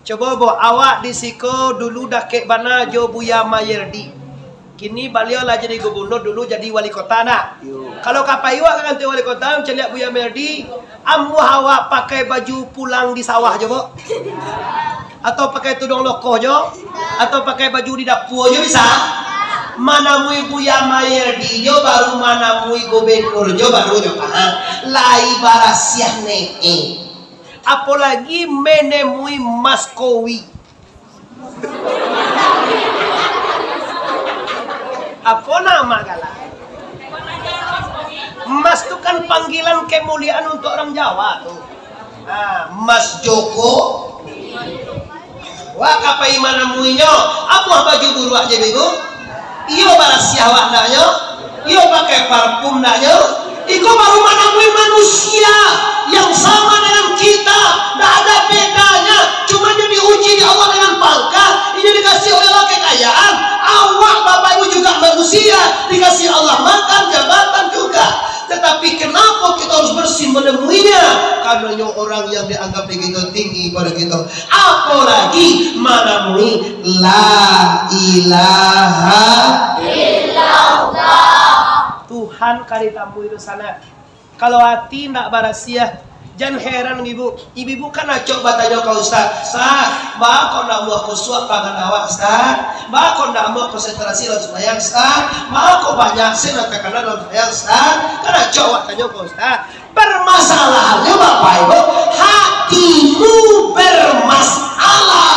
Cobo, Bu, awak di siko dulu dakek bana jo Buya Mayerdi. Kini baliau lah jadi gubernur, dulu jadi wali kota, ndak? Yo. Kalau ka pai awak ka kantua wali kota, mancaliak Buya Mayerdi, amuah awak pakai baju pulang di sawah jo, Bu? Atau pakai tuduang lokoh jo? Atau pakai baju di dapua jo bisa? Manamui Buya Mayerdi jo, baru manamui gubernur jo, baru jo, ha, lai barasiah ne, eh. Apolagi menemui Mas Kowi. Apo namo galak? Mas tu kan panggilan kemuliaan untuk orang Jawa tu. Nah, Mas Joko. Wak ka pai manamuinyo, amuah baju buruak je bego. Iyo barasiah awak ndak nyo? Iyo pakai parfum ndak nyo? Iko baru manamui manusia yang sama dengan kita, ndak ada bedanya. Cuma inyo diuji di Allah dengan pangkat, inyo dikasih oleh Allah kekayaan. Awak, Bapak Ibu, juga manusia, dikasih Allah makan, jabatan juga. Tetapi kenapa kita harus bersih menemuinya? Karena nyo orang yang dianggap begitu tinggi pada kita. Apolagi manamui la ilaha illallah. Tuhan ka ditamui tu sanak. Kalau ati ndak barasiah, jan heran ibu. Ibu-ibu kan acok batanyo ka ustaz, "Ustaz, baa kok ndak amuah kusuak pangan awak, Ustaz? Baa kok ndak amuah konsentrasi dalam sumbayang, Ustaz? Baa kok banyak sin nan takana dalam sumbayang, Ustaz?" Kan acok awak tanyo ka ustaz. Permasalahannyo, Bapak Ibu, hatimu bermasalah.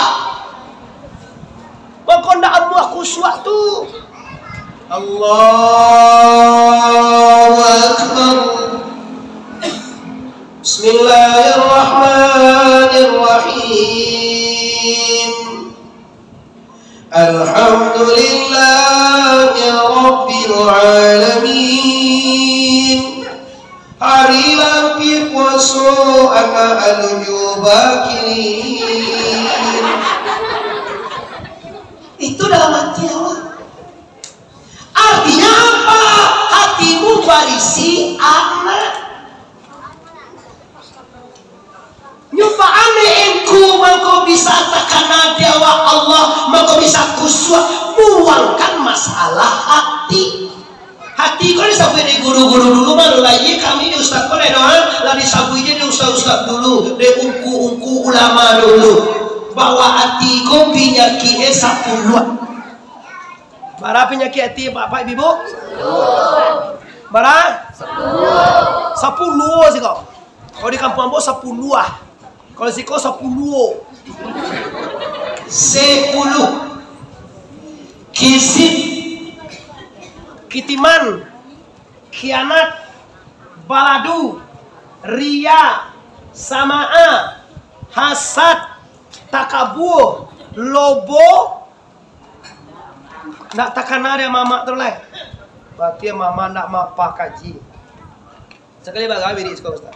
Mako ndak amuah kusuak tu. Allahu Akbar. Bismillahirrahmanirrahim. Alhamdulillahi Rabbil Alamin. Hari lah ampia puaso, anak alun juo bakirim. Itu dalam hati awak. Artinya apa? Hatimu barisi anak. Nyo baa angku mangko bisa takana di awak Allah, mangko bisa kusuak, buangkan masalah hati. Hati ko disabuik dek guru-guru dulu, baru lai kami di ustaz ko lai doh, ha? Lah disabuik je dek ustaz-ustaz dulu, dek ungku-ungku ulama dulu. Bahwa hati ko panyakik e sapuluah. Bara panyakik hati, Bapak, Ibu? Bara? Sapuluah. Sapuluah siko. Kalau di kampuang ambo sapuluah. Kalau siko sapuluah. Sapuluah. Kizib, kitiman, khianat, baladu, riya, sama'a, hasad, takabua, lobo. Ndak takana dek mamak tu lai. Berarti mamak ndak mapa kaji. Sakali bara wirid siko, Ustaz?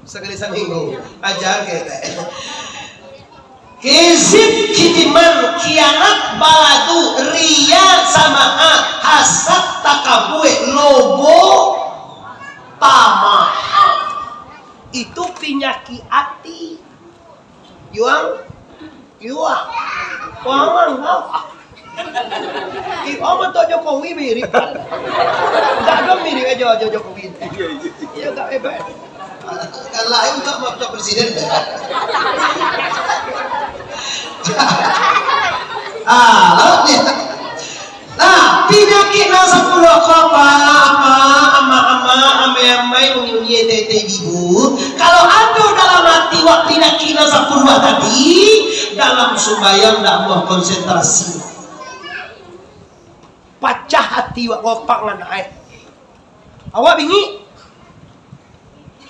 Sakali saminggu. Aja ka etek. Kizib, kitiman, khianat, baladu, riya, sama'a, hasad, takabua, lobo, tama'a. Itu pinyakik ati. Yuang, yuang. Wang, wang, wang. Ih, oh, mantap Jokowi mirip. Ndak ado mirip aja, aja Jokowi. Iya, iya. Iya, ndak hebat. Kalau lain tak mau presiden. Ah, lawan dia. Nah, pinyakik nan sapuluah ko apa, apa, ama-ama, amai-amai, munyi-munyi, tete, ibu. Kalau ado dalam ati wak pinyakik nan sapuluah tadi, dalam sumbayang ndak amuah konsentrasi. Pacah ati wak, gopak ngan ai. Awak bingik?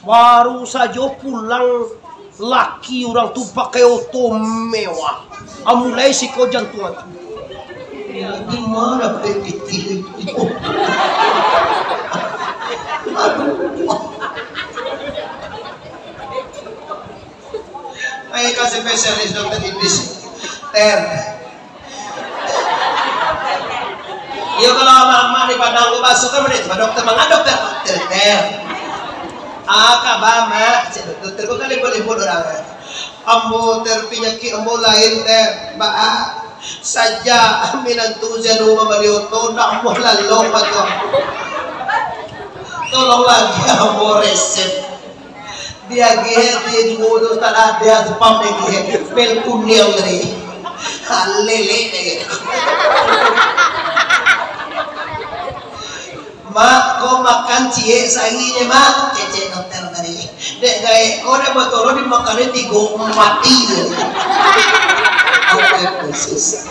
Baru sajo pulang laki urang tu pakai oto mewah. Amulai siko jantuang ati. Di mana dapek pitih itu? Aduh. Ai, ka spesialis dokter Idris. Ter. Iyo, kalau amak-amak di Padang ko basuh kan, mano cuma dokter, manga dokter, ter, ter. Ah, kaba, Mak, cek dokter ko kan libur-libur urang. Ambo, ter, pinyakik ambo lain, ter. Baa, sajak minantu si anu mambali oto, ndak amuah lalok mah tu. Tolong lagi ambo resep. Diagiah, diagiah juo tu, tak ada, ada spam diagiah. Pel kuniang tadi. Ha, lele deh. Mak, ko makan ciek sarinyo, Mak. Kecek dokter tadi. Dek gaek ko, dek motor dimakan tigo, mati je. Oke, khusus.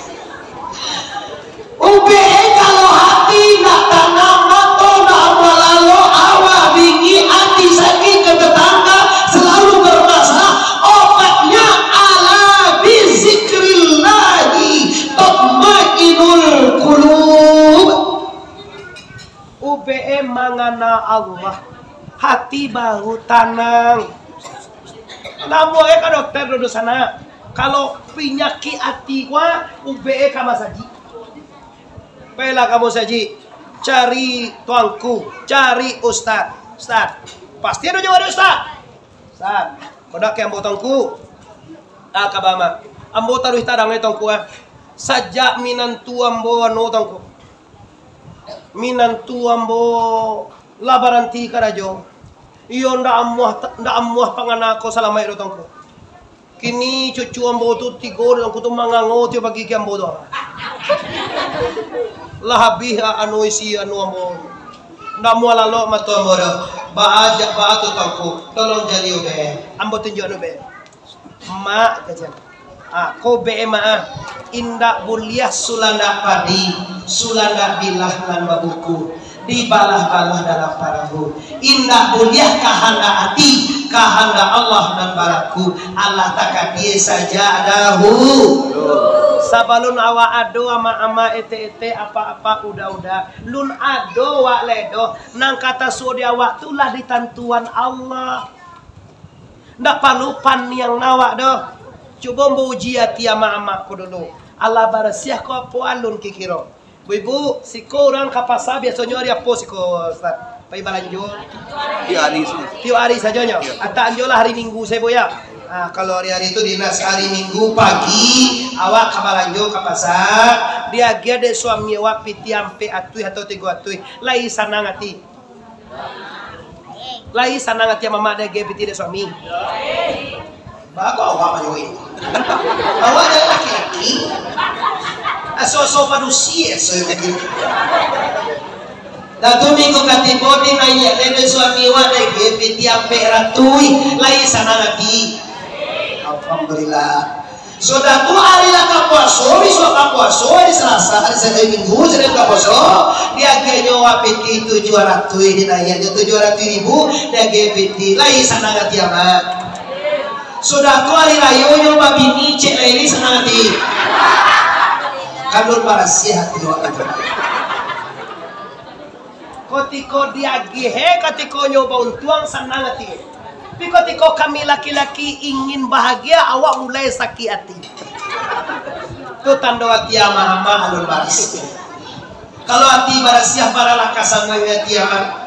Ubek e kalau hati ndak tanang, mato ndak malalok, awak bingik, hati sakik, ka tetangga salalu bermasalah, obatnyo ala bizikrillahi tatmainnul qulub. Ubek e mangana Allah, hati baru tanang. Namo e ka dokter dulu sana. Kalau pinyakik hati ko, ubek e ka masajik. Pailah ka masajik, cari tuanku, cari ustaz. Ustaz, pasti ado jawaban ustaz. Ustaz, kodak ke ambo tuanku. Ah, kaba, Mak. Ambo taruih tarang e tuanku, ah. Sajak minantu ambo anu tuanku. Minantu ambo lah baranti karajo. Iyo ndak amuah, ndak amuah pangana ko salamaik doh tuanku. Kini cucu ambo tu tigo doh tuanku tu mangango tiok pagi ka ambo tu. Lah abih, ah, anu isi anu ambo. Ndak amuah lalok mato ambo doh. Baa jak baa tu tuanku. Tolong cari ubek e. Ambo tunjuak ubek e. Mak, kecek. Ah, ko ubek e, Mak, ah. Indak buliah sulandak padi, sulandak bilah nan babuku, dibalah-balah dalam parahu. Indak buliah kahandak ati, kahandak Allah nan balaku. Allah takadie saja dahu. Sabalun awak ado, amak-amak, etek-etek, apak-apak, uda-uda, lun ado wak lai doh, nan ka tasuo di awak tu lah ditantuan Allah. Ndak paralu paniang awak doh. Cubo ambo uji ati amak-amak ko dulu. Alah barasiah ko apo alun kikiro? Bu ibu, siko urang ka pasa biasonyo ari apo siko, Ustaz? Pai balanjo? Tiok ari sajo. Tiok ari sajonyo? Iyo. Ataknyo lah ari Minggu sajo, Bu, yo? Ah, kalau ari-ari tu dinas, ari Minggu pagi, awak ka balanjo ka pasa, diagiah dek suami awak pitih ampek atuih atau tigo atuih. Lai sanang ati. Lai sanang ati amak-amak diagiah pitih dek suami? Bagus awak manjawab. Awak jan laki-laki. Aso-aso padusi, aso yang kecil. Dah tu minggu katibo dinaiak dek suami awak diagiah pitih ampek ratuih. Lai sanang ati? Alhamdulillah. Sudah tu ari lah ka puaso, bisuak ka puaso, ari Salasa, ari Sa-, ari Minggu, Sinin ka puaso, diagiahnyo awak piti tujuah ratuih, dinaiaknyo tujuah ratuih ribu, diagiah piti, lai sanang ati amak. Sudah tu ari rayo nyo babini, cek lai, lai sanang ati. Kan alun barasiah ati awak tu. Kotiko diagiah, kotiko nyo bauntuang, sanang ati. Tapi kotiko kami laki-laki ingin bahagia, awak mulai sakik ati. Tu tando ati amak-amak alun barasiah. Kalau ati barasiah, baralah ka sanang ati amak.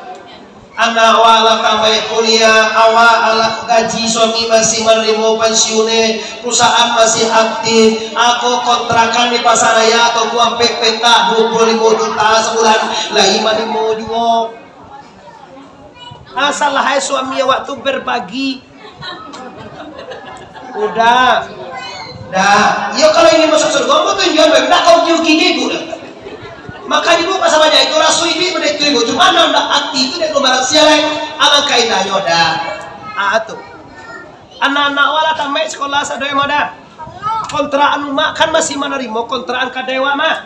Anak awak lah tambaik kuliah, awak lah gaji, suami masih manarimo pansiun, eh, perusahaan masih aktif, ako kontrakan di Pasaraya atau Kuampek petak duo puluah limo juta sabulan, lai manarimo juo. Asal lahai suami awak tu berbagi. Udah. Dah. Iyo, kalau ingin masuk surga, ambo tunjuakan bae. Ndak kau rugi-rugi ibu dah. Maka ibu pasal banyak itu, raso ibu benda itu ibu. Cuma ndak ati itu dek nomor sia lai. Alangkah indahnyo dah. Ah, tu. Anak-anak awak lah tamaik sekolah sadoe mah dah. Kontrakan rumah kan masih manarimo kontrakan kadai awak mah.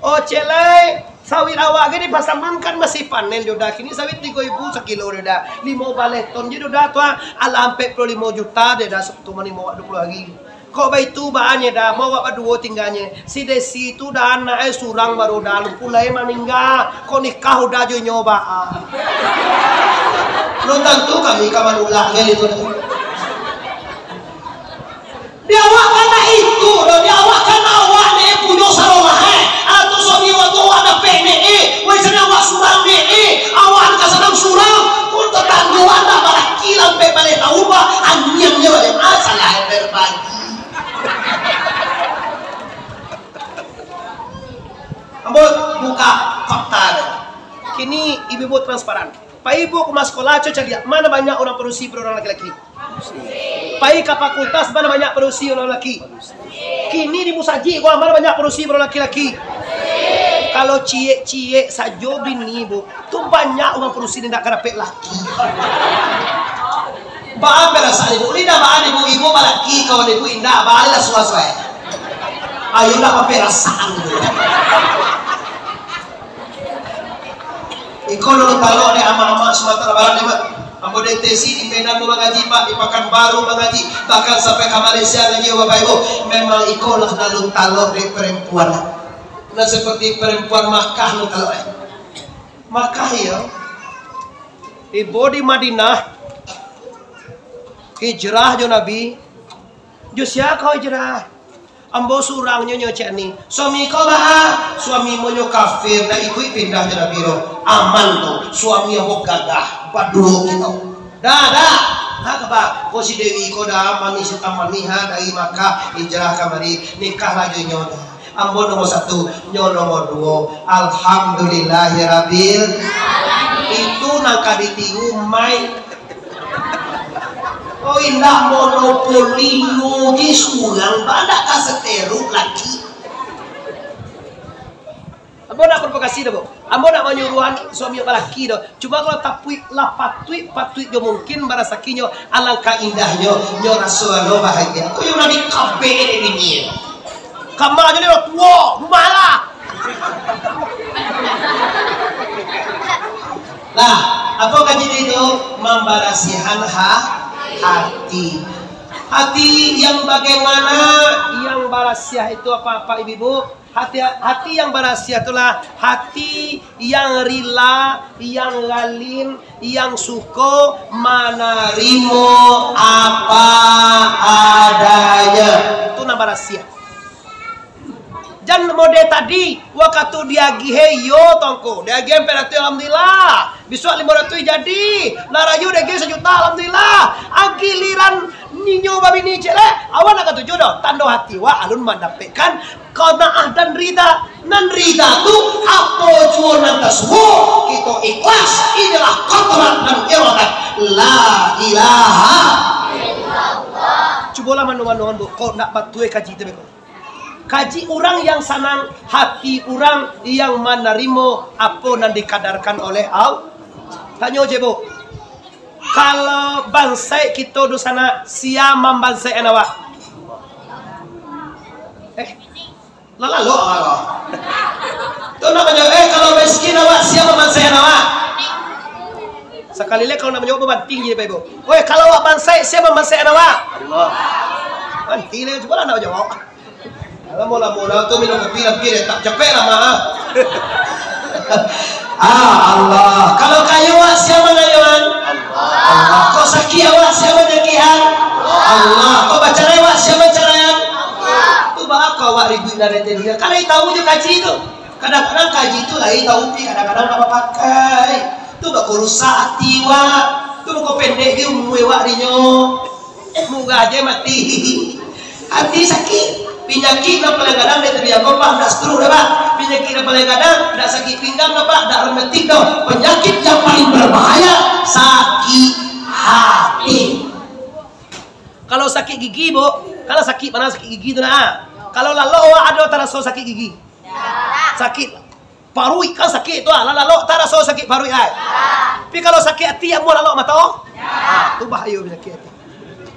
Oh, cek lai, sawit awak ge di Pasaman kan masih panen jo dah. Kini sawit tigo ribu sakilo jo dah. Limo baleh ton je dah tu, ah. Alah ampek puluah limo juta deh dah, Sabtu manimo awak duo puluah hari. Kok baitu baanyo dah, mau awak baduo tingganyo. Si Desi tu dah anak e surang baru dah, lumpuh lai maningga. Kok nikah udah jo nyo baa. Belum tantu kami ka manulak kan itu dah. Di awak kan ndak itu doh, di awak kan awak ni punyo sarolah, eh. Atau suami awak tu awak dapek ni, eh. Wai, sana awak surang ni, eh. Awak ka sanang surang, pun tetanggo awak ndak balaki lah, ampek baleh taun, bah. Anyiang je baleh, ah, salah berbagi. Ambo buka fakta tu. Kini ibu-ibu transparan. Pai ibu ka rumah sekolah, co caliak, ma nan banyak urang padusi pado urang laki-laki? Pai ka fakultas, ma nan banyak padusi urang laki? Kini di musajik ko, ma nan banyak padusi pado urang laki-laki? Kalau ciek-ciek sajo bini, Bu, tu banyak urang padusi, indak ka dapek laki. Baa perasaan ibu? Lidah baa ibu, ibu balaki kawan ibu indak, baa lah suah-suah. Ayo lah, perasaan ibu. Iko alun talok dek amak-amak Sumatera Barat ni, Mak. Ambo deteksi di Medan tu mangaji, Pak, di Pakanbaru mangaji, bahkan sampai ka Malaysia ngaji, Bapak Ibu. Memang iko lah alun talok dek perempuan. Nah, seperti perempuan Makkah alun talok, eh. Makkah, iyo. Ibo di Madinah, hijrah jo Nabi. Jo sia ko hijrah? Ambo surang nyo, nyo cek ni. Suami ko baa? Suami ambo nyo kafir, ndak ikuik pindah jo Nabi doh. Aman tu, suami ambo gagah, baduo kito. Dah, dah. Ha, kaba? Ko si Dewi ko dah manih, si tamanih, ha, dari Makkah, hijrah kamari, nikahlah jo inyo dah. Ambo nomor satu, nyo nomor duo. Alhamdulillahirabbil. Itu nan ka ditiru, mai. Oh, indak monopoli, nyo je surang, ba ndak ka seteruk laki. Ambo ndak provokasi doh, Bu. Ambo ndak manyuruahan suami balaki doh. Cuma kalau tapuik lah patuik, patuik jo mungkin barasakinyo, alangkah indahnyo, nyo raso alo bahagia. Kok yo lah di kabek dek bini. Kamanyo ni lah tuo, rumah lah. Nah, apo ka jadi tu? Mambarasiahan ha-, hati. Hati yang bagaimana? Yang barasiah itu apa-apa, Ibu-ibu? Hati, hati yang barasiah itulah hati yang rila, yang lalin, yang suko manarimo apa adanya. Itu nan barasiah. Jan model tadi, wakatu diagih, iyo, tongko, diagih ampek ratuih, alhamdulillah. Bisuak limo ratuih jadi, lah rayu diagih sajuta, alhamdulillah. Ah, giliran ninyo babini, cek leh, awak ndak katuju doh, tando hati wak alun mandapekkan qanaah dan rida. Nan rida tu, apo juo nan tasuo, kito ikhlas, inilah kodrat dan iradat. La ilaha. Cubolah manduan-duan, Bu, kok ndak batua kaji tu, Bu. Kaji urang yang sanang, hati urang yang manarimo apo nan dikadarkan oleh Allah. Tanyo je, Bu. Kalau bansaik kito dunsanak, sia mambansaikan awak? Eh, lah lalok awak ko. Tu nak manjawab, "Eh, kalau miskin awak, sia mamansaian awak?" Sakali lai kalau nak manjawab, babanting je, Bapak Ibu. "Oi, kalau awak bansaik, sia mamansaian awak?" Allah. Banting lai, cubolah nak manjawab. Lamo-lamo lah tu minum kopi, tapi dia tak capek lah, mah. Ah, Allah. Kalau kayo awak, sia mangayuan? Allah. Kok sakik awak, sia manyakikan? Allah. Kok bacarai awak, sia mancaraian? Allah. Tu baa kok awak ribuik nan ado di dunia? Kan lai tahu jo kaji tu. Kadang-kadang kaji tu lai tahu, tapi kadang-kadang ndak bapakai. Tu baa kok rusak ati awak. Tu baa kok pendek ge umua awak dinyo. Eh, murah je mati. Ati sakik. Panyakik nan paling gadang dek tadi, Pak, ndak stroke dah, Pak. Panyakik nan paling gadang, ndak sakik pinggang dah, Pak, ndak rematik dah. Panyakik yang paling berbahaya, sakik hati. Kalau sakik gigi, Bu, kalau sakik, mana sakik gigi tu, nah? Kalau lalok awak ado taraso sakik gigi? Sakik. Paruik kan sakik tu, ah, lah lalok taraso sakik paruik ai. Tapi kalau sakik ati, amuah lalok mato? Ah, tu bahayo panyakik ati.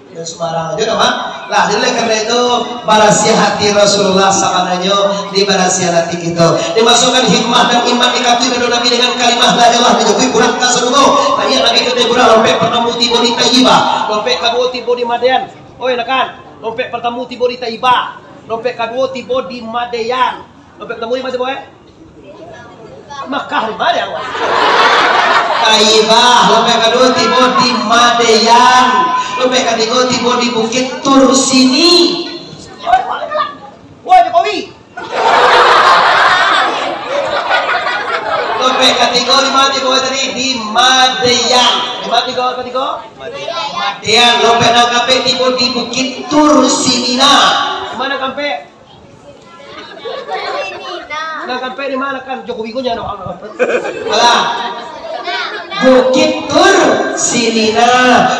Jan sumbarang ajo doh, ha. Lah, jadi oleh karena itu, barasiah hati Rasulullah sabananyo dibarasiahan ati kito. Dimasukkan hikmah dan iman dikatuin dek Nabi dengan kalimah la ilaha illallah, dijauhi pulang ka sarugo. Tanya Nabi kata pulang, lompek partamo tibo di Taibah, lompek kaduo tibo di Madian. Oi, nakan, lompek partamo tibo di Taibah, lompek kaduo tibo di Madian. Lompek partamo di ma tibo, eh? Makkah, di ma dek awak? Taibah, lompek kaduo tibo di Madian, lompek katigo tibo di Bukit Tur Sini. Wah, Jokowi. Lompek katigo di ma tibo tadi? Di Madian. Di ma tibo katigo? Madian. Lompek nan kaampek tibo di Bukit Tur Sinina. Di ma nan kaampek? Nah, sampai di ma kan Jokowi ko nyo, no. Alah. Bukit Tur Sinina,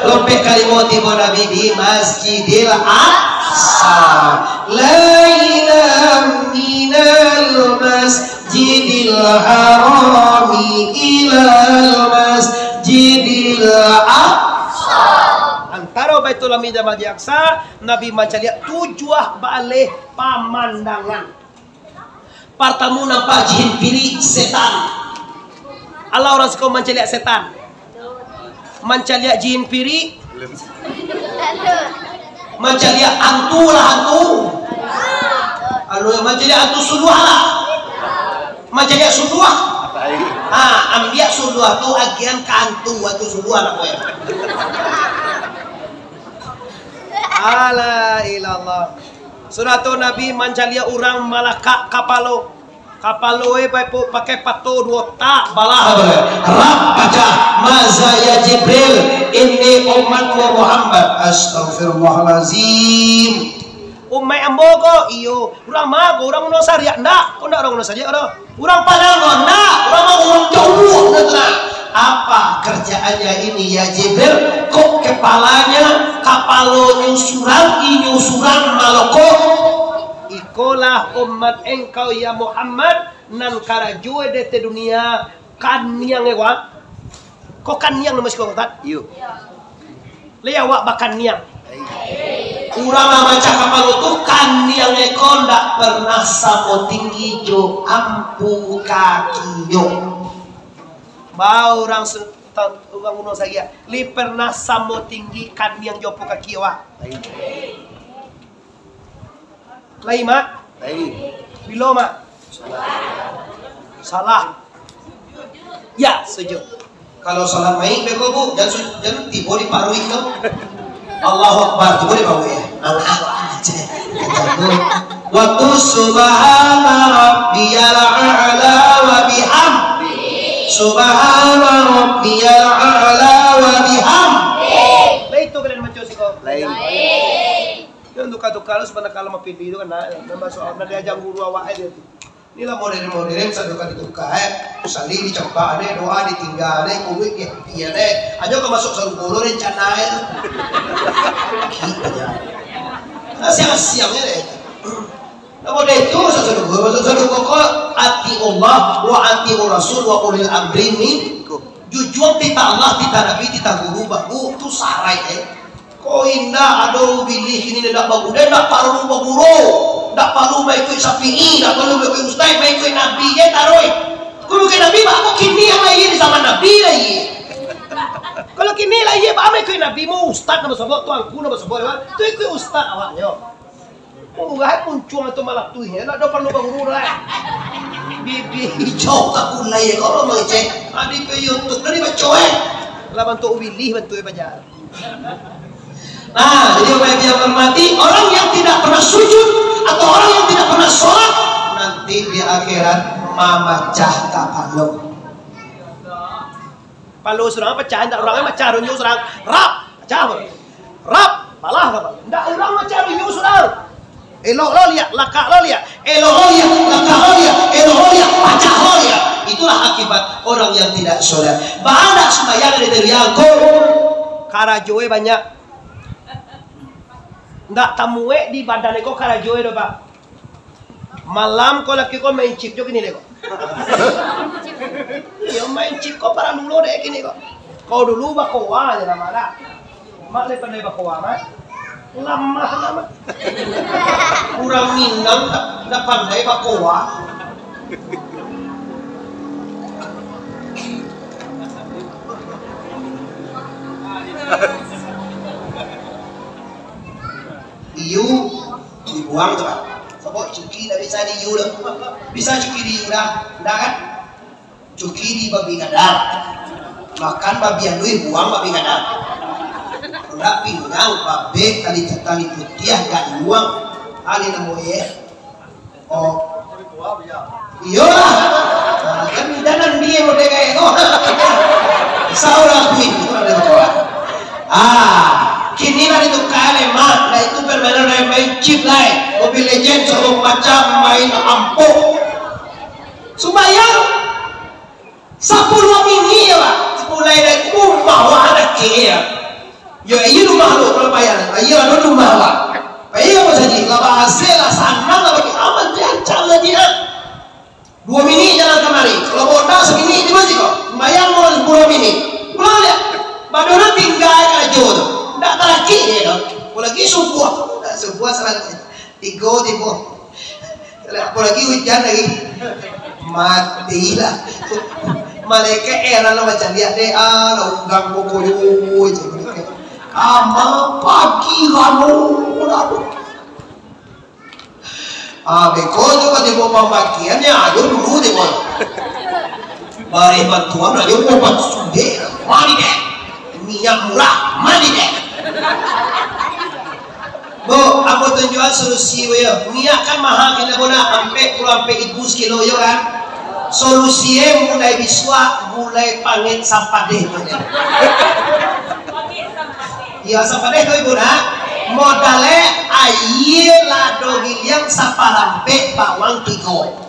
lompek kalimo tibo Nabi di Masjidil Aqsa. Lailan minal Masjidil Harami ilal Masjidil Aqsa. Antaro Baitul Hamid dan Masjid Aqsa, Nabi mancaliak tujuah baleh pamandangan. Partamo nampak jin pirik, setan. Alah urang siko mancaliak setan. Mancaliak jin pirik. Mancaliak antu lah antu. Anu, mancaliak antu suluah lah. Mancaliak suluah. Ha, ambiak suluah tu agian ka antu, antu suluah lah, boy. Ala ilallah. Sudah tu Nabi mancaliak urang malakak kapalo. Kapalo e pakai pato duo tak balah. Rap pacah. Maza ya Jibril, ini umatmu Muhammad. Astagfirullahalazim. Umaik ambo ko, iyo. Urang ma ko? Urang Gunung Sariak? Ndak, ko ndak urang Gunung Sariak doh. Urang Padang ko? Ndak, urang ma ko? Urang jauah, ndak, ndak. Apa kerjaannya ini, ya Jibril? Kok kepalanya, kapalonyo surang, inyo surang malokok? Ikolah umat engkau, ya Muhammad, nan karajo di ateh dunia, kaniang e, wak. Ko kaniang namo siko, Ustaz? Iyo. Lai awak bakaniang. Urang nan macam kapalo tu, kaniang e ko ndak pernah samo tinggi jo ampu kakinyo. Baa urang su-, ta-, urang Gunung Sariak, lai pernah samo tinggi kaniang jo ampu kaki awak. Lai, Mak? Lai. Bilo, Mak? Salah. Ya, sujud. Kalau salat maik beko, Bu, jan su-, jan tibo di paruik tu. Allahu Akbar, tibo di paruik, ya. Allahu Akbar. Waktu subhana rabbiyal a'la wa bihamdi. Subhana rabbiyal a'la wa bihamdi. Lai tu kalian baco siko. Lai. Jan tuka-tuka lo, sabana kalau mapilih tu kan, nah, nan masuk, nan diaja guru awak aja tu. Inilah modern-modern, sadoka dituka, eh. Sali dicampak, deh, doa ditinggal, deh, kuduik diampiak, deh. Ajo ka masuk sarugo lo rencana e tu. Gila aja. Nah, siang-siang aja, deh. Nah, model itu, masuk sarugo, masuk sarugo ko, atiullah, wa atiur rasul, wa ulil amri minkum. Jujuang titah Allah, titah Nabi, titah guru, baru tu sarai, eh. Ko Oh indak, ado Ubilih kini ndak baguru, ndak paralu baguru, ndak paralu maikuik Syafi'i, ndak paralu maikuik ustaz, maikuik Nabi je taruih. Kalau maikuik Nabi, baa kok kini lahia di zaman Nabi lahia? Kalau kini lahia, baa maikuik Nabi, mau ustaz nan basobok, tuanku nan basobok, tu ikuik ustaz awaknyo. Urang muncuang tu malah tu, ya, ndak ado paralu baguru doh. Bibia ijau takulai, kalau mangecek, adi ka YouTube tadi baco, eh. Lah bantuak Ubilih, bantuak bajar. Nah, jadi Bapak Ibu yang hormati, orang yang tidak pernah sujud atau orang yang tidak pernah sholat, nanti di akhirat mamacah kapalo. Palo surang pacah, indak urang macah runyo surang. Rap, pacah. Rap, balah kapalo. Indak urang macah runyo surang. Elok lo liak, lakak lo liak. Elok lo liak, lakak lo liak. Elok lo liak, pacah lo liak. Itulah akibat orang yang tidak sholat. Baa ndak sumbayang di tariang ko. Karajoe banyak. Ndak tamuek di badan ko karajoe doh, Pak. Malam ko laki ko main chip jo kini deh ko. Iyo main chip ko paralu lo deh kini ko. Kau dulu bakoa je lah, Mak, dah. Mak lai pandai bakoa, Mak. Lamah lah, Mak. Urang Minang tak, tak pandai bakoa. Iyo. Dibuang tu, Pak. Sabab cuki ndak bisa diiyu doh. Bisa cuki diiyu doh? Ndak kan? Cuki di babi gadar. Makan babi aluih, buang babi gadar. Ndak pinggang, babeh, tali, tali putiah, ganduang. Ado namo ye? Oh. Iyolah. Nah, kan jangan dia merdeka itu. Saurang pun itu ada berdoa. Ah, kini lah ditukar lemak, lah itu permainan main, main chip lah, eh. Mobile Legend, segala macam, main ampuh. Sumbayang sapuluah minggu ya, Pak. Mulai dari rumah wah anak ya. Yo, iyo rumah lo, kalau payah. Iyo, ado rumah lah. Payah apa saja? Lah bahasa lah, sanang lah bagi aman, lancar lah dia. Dua minit jalan kamari. Kalau botak sabini di masjid kok. Bayang mau sepuluh minit. Pulang dia. Baru tinggal karajo tu. Ndak talaki dia tu. Apalagi subuh. Ndak subuh salat. Tigo tibo. Apalagi hujan lagi. Matilah. Malaikat heran lah macam dia deh. Ah, lah unggang pokok je. Ama pagi kamu. Ah, beko tu kan tibo pambagian ya, ayo dulu tibo. Bareh bantuan, ayo mau bantu sudek. Mari deh. Minyak murah, mari deh. Bu, aku tunjuan solusi, Bu, yo. Minyak kan mahal, kini, Bu, nak, ampek puluah ampek ribu sakilo, yo kan? Solusi, eh, mulai bisuak, gulai pangek sapadeh tu, yo. Iyo, sapadeh tu, Ibu, nak. Modal, eh, aia lado giliang saparampek, bawang tigo.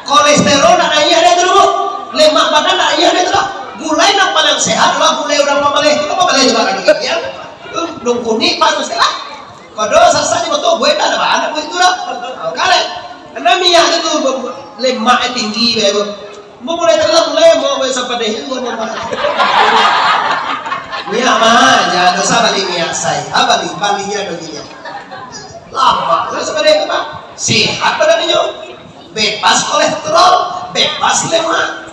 Kolesterol nak naiak dek tu, Bu. Lemak badan nak naiak dek tu, Bu. Gulai nan paling sehat lah gulai urang pamaleh tu, pamaleh tu makan giliang. Dong kunik pas tu lah. Kodo sasak di moto, buek dah, dah banyak buek tu dah. Kalau karena minyak tu, tu lemak tinggi, Bu. Mau mulai terlalu mulai, mau mulai sampai deh, itu mau mulai. Minyak mah, jangan dosa bali minyak sai. Ah, bali, bali dia ada minyak. Lama lah sampai deh, Pak. Sehat badan dia. Bebas kolesterol, bebas lemak.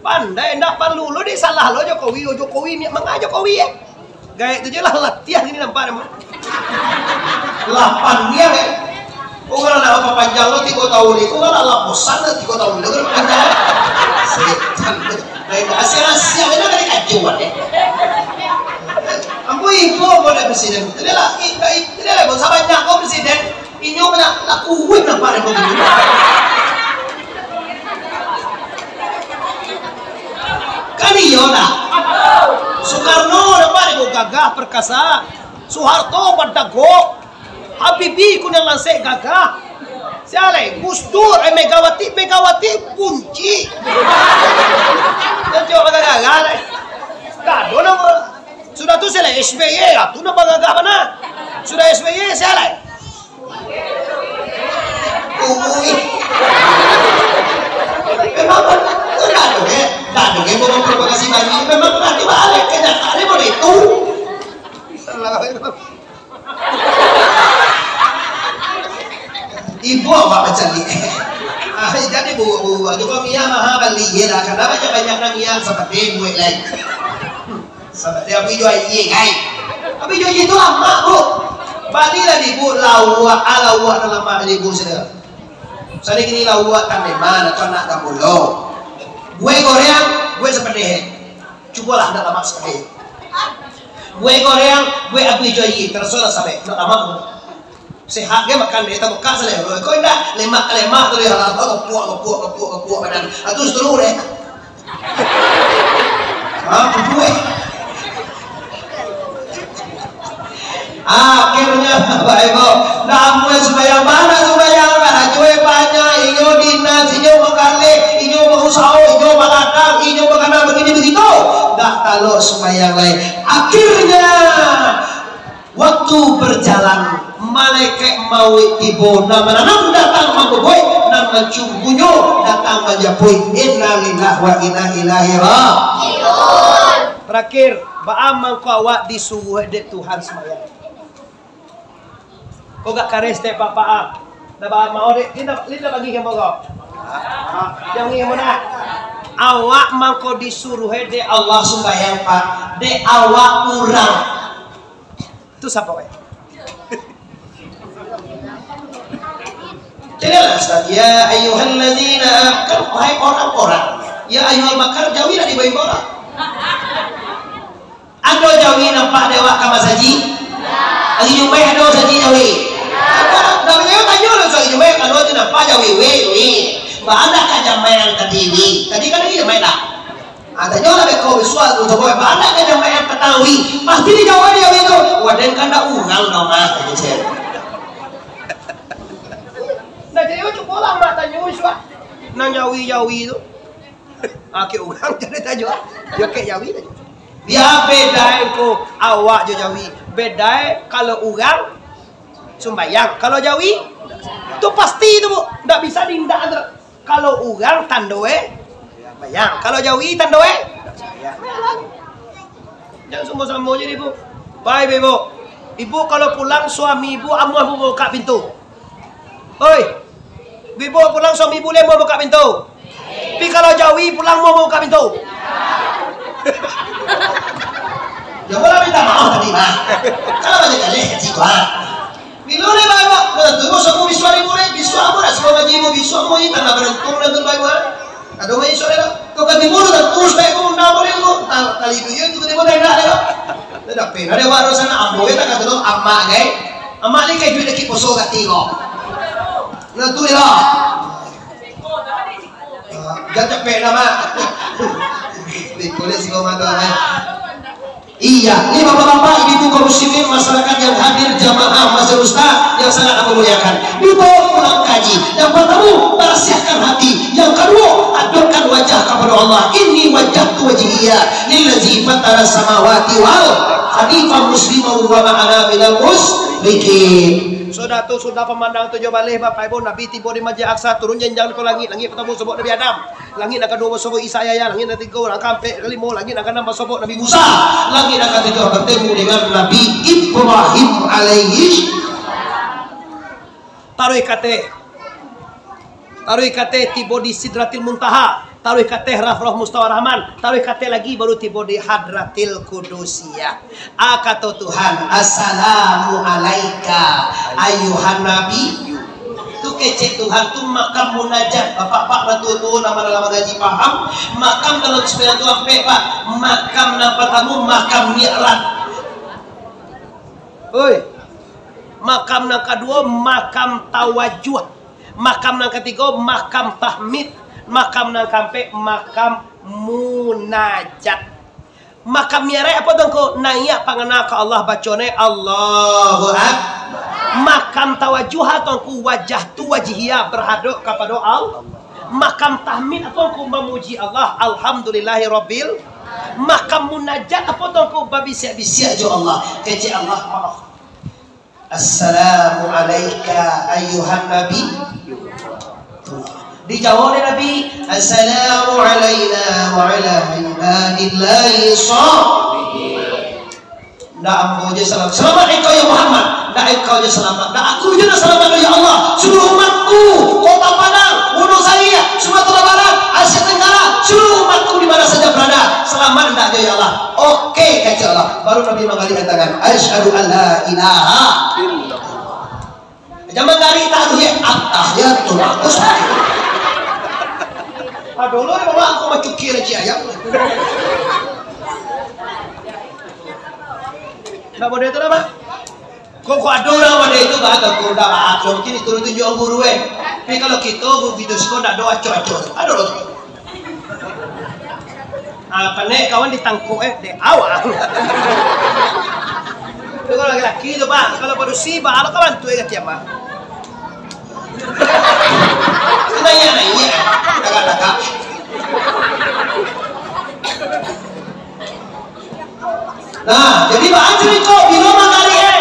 Pandai, ndak paralu lo disalah lo Jokowi, oh, Jokowi, ni manga Jokowi, eh. Gaek tu je lah latiah ni nampak dia. Lapan dia, eh. Urang nak papanjang lo tigo tahun ni, urang nak laposan dah tigo tahun ni, urang panjang. Setan. Lain asia-asia, ini dari kajuan, eh. Ambo ibu, ambo ada presiden. Tidak lah, tidak lah, banyak kau presiden. Inyo banyak laku, wih, nampak dia begini. Kan iyo dah. Soekarno nampak dia gagah perkasa. Soeharto badagok. Habibie kuning lansek gagah. Sia lai, Gus Dur, eh, Megawati, Megawati bunci. Dia cuma gagah-gagah lai. Dah, dua nama. Sudah tu sia lai, S B Y, ah, tu nama gagah bana. Sudah S B Y, sia lai. Ui. Memang benar tu, dah tu, eh. Dah tu, eh, mau memprovokasi balik. Memang benar tu, balik ke Jakarta, dia boleh. Macam ni. Ah, jadi buruak-buruak tu, kok minyak maha bali, iyolah, karena banyak-banyak nan minyak sapateh buek lai. Sapateh apo ijo aia, kai. Apo ijo aia tu lamak, Bu. Balilah di Bu, lauak, ah, lauak nan lamak di Bu sini. Sari kini lauak kan memang, atau anak kapulo. Buek goreang, buek sapateh. Cubolah, ndak lamak sapateh. Buek goreang, buek apo ijo aia, tarasolah sampai, ndak lamak. Sehat ge makan dek, tabukak salero. Ko indak, lemak ka lemak tu, yo, kepuak, kepuak, kepuak, kepuak badan. Ah, tu seteru deh. Ha, kepuak. Akhirnya, Bapak Ibu, namun sumbayang, bana sumbayang, bana cuek banyak, inyo dinas, inyo bagaleh, inyo bausaho, inyo baladang, inyo bakana bagini bagitu. Dak talok sumbayang lai. Akhirnya, waktu berjalan, malaikat mauik tibo, nan mananam datang mamboboik, nan mancium bunyo datang manjapuik. Innalillahi wa inna ilaihi raji'un. Terakhir, baa mangko awak disuruah dek Tuhan sumbayang? Kok gak kareh stek papa ah. Dah baa mao dek, lin dah, lin dah bagi kamo kau. Yang ni kamo nak. Awak mangko disuruah dek Allah sumbayang, Pak. Dek awak urang. Tu siapa, Pak? Jelas, Ustaz. Ya ayyuhalladzina, kan wahai orang-orang. Ya ayyuhal bakar, jawi lah di bawah orang. Ado jawi nampak dek awak ka masajik? Hari Jumaik ado masajik jawi? Ado. Dah bajawi tanyo lah, hari Jumaik kalau tu nampak jawi, weh, weh. Baa ndak ka jamaah tadi, weh? Tadi kan lagi jamaah dah. Ah, tanyo lah beko bisuak tu, coba, baa ndak ka jamaah patang, weh? Pasti dijawab dek jawi tu, waden kan ndak urang doh mah, kecek. Nah, jadi cubolah mak tanyo bisuak. Nan jawi-jawi tu. Ah, kek urang jadi tajo. Yo kek jawi tajo. Yo bedae ko awak jo jawi. Bedae kalau urang sumbayang, kalau jawi tu pasti tu, Bu. Ndak bisa diindak tu. Kalau urang tando e sumbayang, kalau jawi tando e. Jan samo-samo je, Bu. Baik, Ibu. Ibu kalau pulang suami Ibu amuah Bu buka pintu. Oi, Bibo pulang suami buleh mau buka pintu. Tapi kalau jawi pulang mau buka pintu. Ya, boleh minta maaf tadi, mah. Kalau banyak kali, kecil, mah. Bilo le bawa, nah, tu, bos aku bisuak ibu le, bisuak aku nak semua ngaji ibu, bisuak aku ini tanah beruntung dan tu bawa. Ado main sore lah. Kau kan timbul dah terus baik kau undang boleh kau. Tali duit tu timbul dah nak dah. Dah dah pernah dia baru sana ambo kita kata tu amak, gai. Amak ni kayak duit lagi poso gati kau. Nah, tu dia lah. Ah, dah capek lah, Mak. Di kulit si Komando, Mak. Iya, ni bapak-bapak, ibu-ibu kaum muslimin, masyarakat yang hadir, jamaah, masjid ustaz yang sangat aku muliakan. Dibawa pulang kaji. Yang pertama, bersiahkan hati. Yang kedua, adabkan wajah kepada Allah. Inni wajjahtu wajhiya lillazi fatara samawati wal hanifan musliman wa ma ana minal musyrikin. Sudah tu, sudah pamandang tujuah baleh, Bapak Ibu, Nabi tibo di Masjid Aqsa, turun jenjang ke langit, langit pertama sobok Nabi Adam, langit nan kaduo basobok Isa Yahya, langit nan katigo, nan kaampek, kalimo, langit nan kaanam basobok Nabi Musa, langit nan katujuah bertemu dengan Nabi Ibrahim alaihi. Taruih kateh, taruih kateh tibo di Sidratil Muntaha, taruih kateh Rafrah Mustawa Rahman, taruih kateh lagi baru tibo di Hadratil Qudusiyah. Ah, kato Tuhan, "Assalamu alaika ayyuhan nabi." Tu kecek Tuhan tu makam munajat. Bapak-bapak nan tuo-tuo, nan lamo ngaji paham, makam dalam sumbayang tu ampek, Pak. Makam nan partamo, makam mi'raj. Oi. Makam nan kaduo, makam tawajuh. Makam nan katigo, makam tahmid. Makam nan kaampek, makam munajat. Makam mi'raj apo tu, Ngku? Naiak pangana ka Allah, baco naiak, Allahu Akbar. Makam tawajuh tu, Ngku, wajjahtu wajhiya, berhadap kapado Allah. Makam tahmid apo, Ngku? Mamuji Allah, alhamdulillahirabbil. Makam munajat apo tu, Ngku? Babisiak-bisiak jo Allah, kecek Allah, maaf. Assalamu alaika ayyuhan nabi. Dijawab dek Nabi, "Assalamu alaina wa ala ibadillahi shalihin." Ndak ambo je salam. Selamat engkau ya Muhammad. Ndak engkau je salamat, ndak aku je nak salamat, ya Allah. Seluruh umatku, Kota Padang, Wonosalam, Sumatera Barat, Asia Tenggara, seluruh umatku di mana saja berada, salamat ndak je, ya Allah. Oke, kata Allah. Baru Nabi manggalihkan tangan. Asyhadu an la ilaha illallah. Zaman dari taruh ya, atas ya, tuh, bagus. Aduh, lo bawa aku macukir aja ayam. Ndak boleh tu lah, Pak. Kok, kok ado urang model itu, bah, kok ndak, bah, mungkin itu tunjuak guru, eh. Tapi kalau kito, guru kito siko ndak ado acok-acok. Ado lo. Ah, panek kawan ditangkok, eh, dek awak. Itu kalau laki-laki tu, bah, kalau padusi, bah, lo kawan tu, eh, katiak, bah. Naiak, naiak. Tagak, tagak. Nah, jadi baa carito bilo manggalih, eh?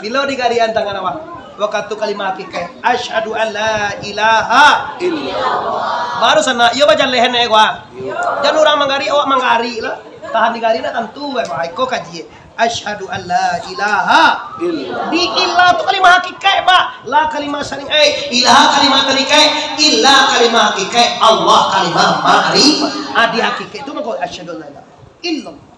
Bilo digalihan tangan awak, wakatu kalimah hakikaik, "Asyhadu an la ilaha illallah." Baru sanak, iyo bajaleh nyo, wah. Jan urang manggalih, awak manggalih lah. Tahan digaliah ndak tantu, wah. Iko kaji. Asyhadu an la ilaha illallah. Di illa tu kalimah hakikaik, Pak. La kalimah syariah, eh, ilaha kalimah hakikaik, illa kalimah hakikaik, Allah kalimah ma'rifah. Ah, di hakikaik tu mako asyhadu an la ilaha illallah.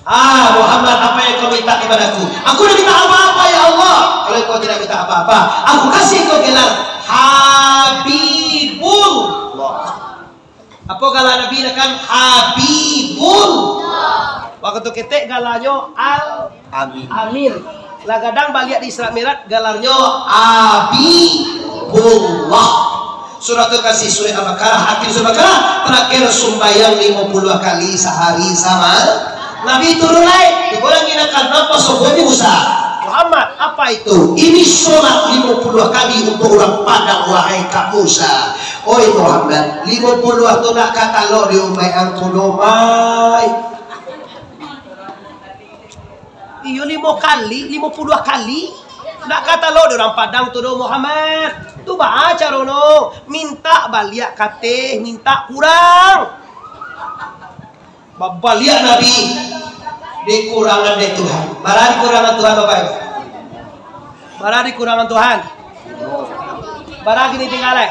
Ah, Muhammad, apa yang kau minta kepadaku? Aku dah minta apa-apa, ya Allah. Kalau kau tidak minta apa-apa, aku kasih kau gelar Habibullah. Apo gala Nabi nyo kan? Habibullah. Wakatu ketek galanyo Al Amin. Amin. Lah gadang baliak di Isra Mi'raj, galanyo Abibullah. Surah Al-Kasih, Surah Al-Baqarah, akhir Surah Al-Baqarah, terakhir sumbayang limo puluah kali sahari sama. Nabi turun lai, tibo lagi nak kanapa sobo ni Musa? Muhammad, apa itu? Ini solat limo puluah kali untuk urang Padang, wahai Kak Musa. Oi Muhammad, limo puluah tu ndak ka talok di umaik ang tu doh, mai. Iyo, limo kali, limo puluah kali. Ndak ka talok di urang Padang tu doh, Muhammad. Tu baa caro no, mintak baliak kateh, mintak kurang. Babaliak Nabi, dikurangan dek Tuhan. Bara dikurangan Tuhan, Bapak Ibu? Bara dikurangan Tuhan? Bara kini tingga lai?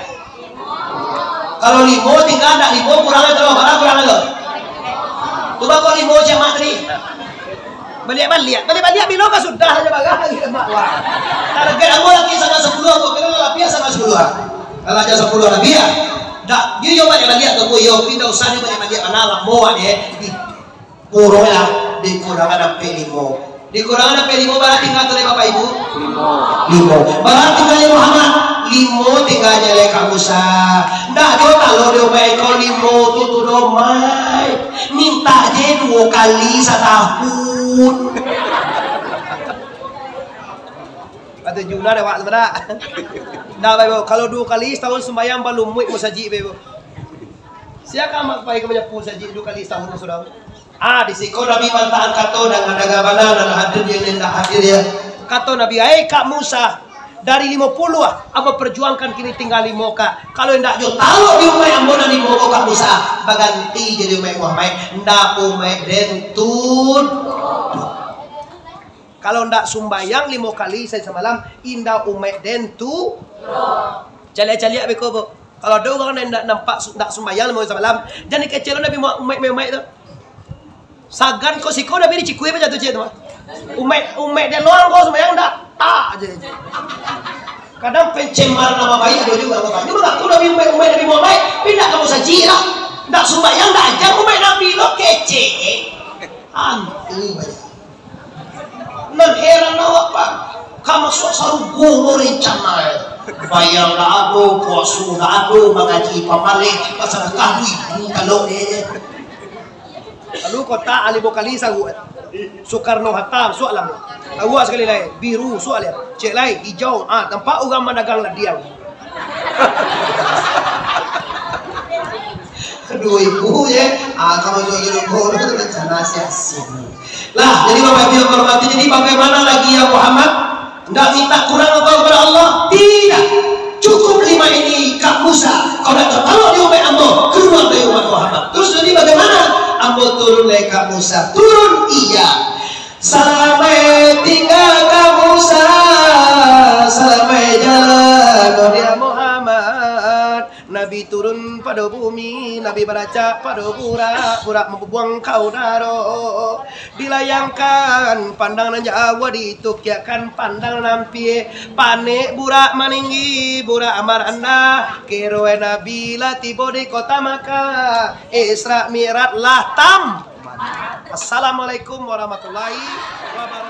Kalau limo tingga, ndak limo kurang itu, bara kurang itu? Cubo kok limo cek mak tadi. Baliak-baliak, baliak-baliak bilo ka sudah aja barang lagi lemak, wah. Target ambo lagi sama sepuluh, ambo kira labiah sama sepuluh. Kalau aja sepuluh labiah. Ndak, dia yo baliak-baliak tu, yo, tapi ndak usah dia baliak-baliak, mana lamo dia. Buruh lah, dikurangan ampek limo. Dikurangan ampek limo, bara tingga tu lai, Bapak Ibu? Limo. Limo. Bara tingga lai Muhammad? Limo tingga je lai Kak Musa. Ndak ado talok di umaik ko limo tu, tu doh, mai. Mintak je duo kali satahun. Kata Juna dek awak tu, ndak? Ndak, Bapak Ibu. Kalau duo kali satahun sumbayang, balumuik musajik, Bapak Ibu. Sia ka amak pai ka manyapu musajik duo kali satahun, Saudara? Ah, di siko Nabi mantahan kato nan ado bana, nan hadir, nan indak hadir, ya. Kato Nabi, "Ai Kak Musa, dari limo puluah, ambo perjuangkan kini tingga limo, Kak. Kalau indak jo talok di umaik ambo nan limo ko, Kak Musa, baganti jadi umaik Muhammad, indak umaik den tu." Kalau indak sumbayang limo kali sahari samalam, indak umaik den tu. Caliak-caliak beko, Bu. Kalau ado urang nan indak nampak su-, indak sumbayang limo kali samalam, jan dikecek lo Nabi Muhammad, umaik-umaik tu. Sagan ko siko Nabi dicikui apo jatuah cek tu, mah. Umaik, umaik den doang ko sumbayang indak, tak aja. Kadang pencemar nama baik ado juga, Bapak. Dia mengaku Nabi umaik, umaik Nabi Muhammad, pindah kamu saji lah. Indak sumbayang, indak aja umaik Nabi lo kecek. Antu banyak. Nan heran awak, Pak, ka masuak sarugo lo rencana. Bayang ndak ado, puaso ndak ado, mangaji pamaleh, basadakah duit, kalau dia je. Lalu kotak limo kali saruak. Soekarno Hatta, suak lah. Saruak sakali lai, biru, suak lai. Cek lai, hijau, ah, tampak urang madagang ladiang. Duo ribu, ya. Ah, kalau duo ribu, itu rencana sia-sia. Lah, jadi Bapak Ibu yang hormati, jadi bagaimana lagi ya Muhammad? Ndak minta kurang apa kepada Allah? Tidak. Cukup lima ini, Kak Musa. Kau nak tertawa di umat ambo, keluar dari umat Muhammad. Terus jadi bagaimana? Ambo turun dari Kak Musa. Turun, iya. Pado bumi, Nabi baracak pado Burak, Burak mambubuang ka udaro. Dilayangkan pandang nan jauah, ditukiakkan pandang nan ampia. Panek Burak maninggi, Burak marandah. Kiroe Nabi lah tibo di kota Makkah. Isra Mi'raj lah tam. Assalamualaikum warahmatullahi wabarakatuh.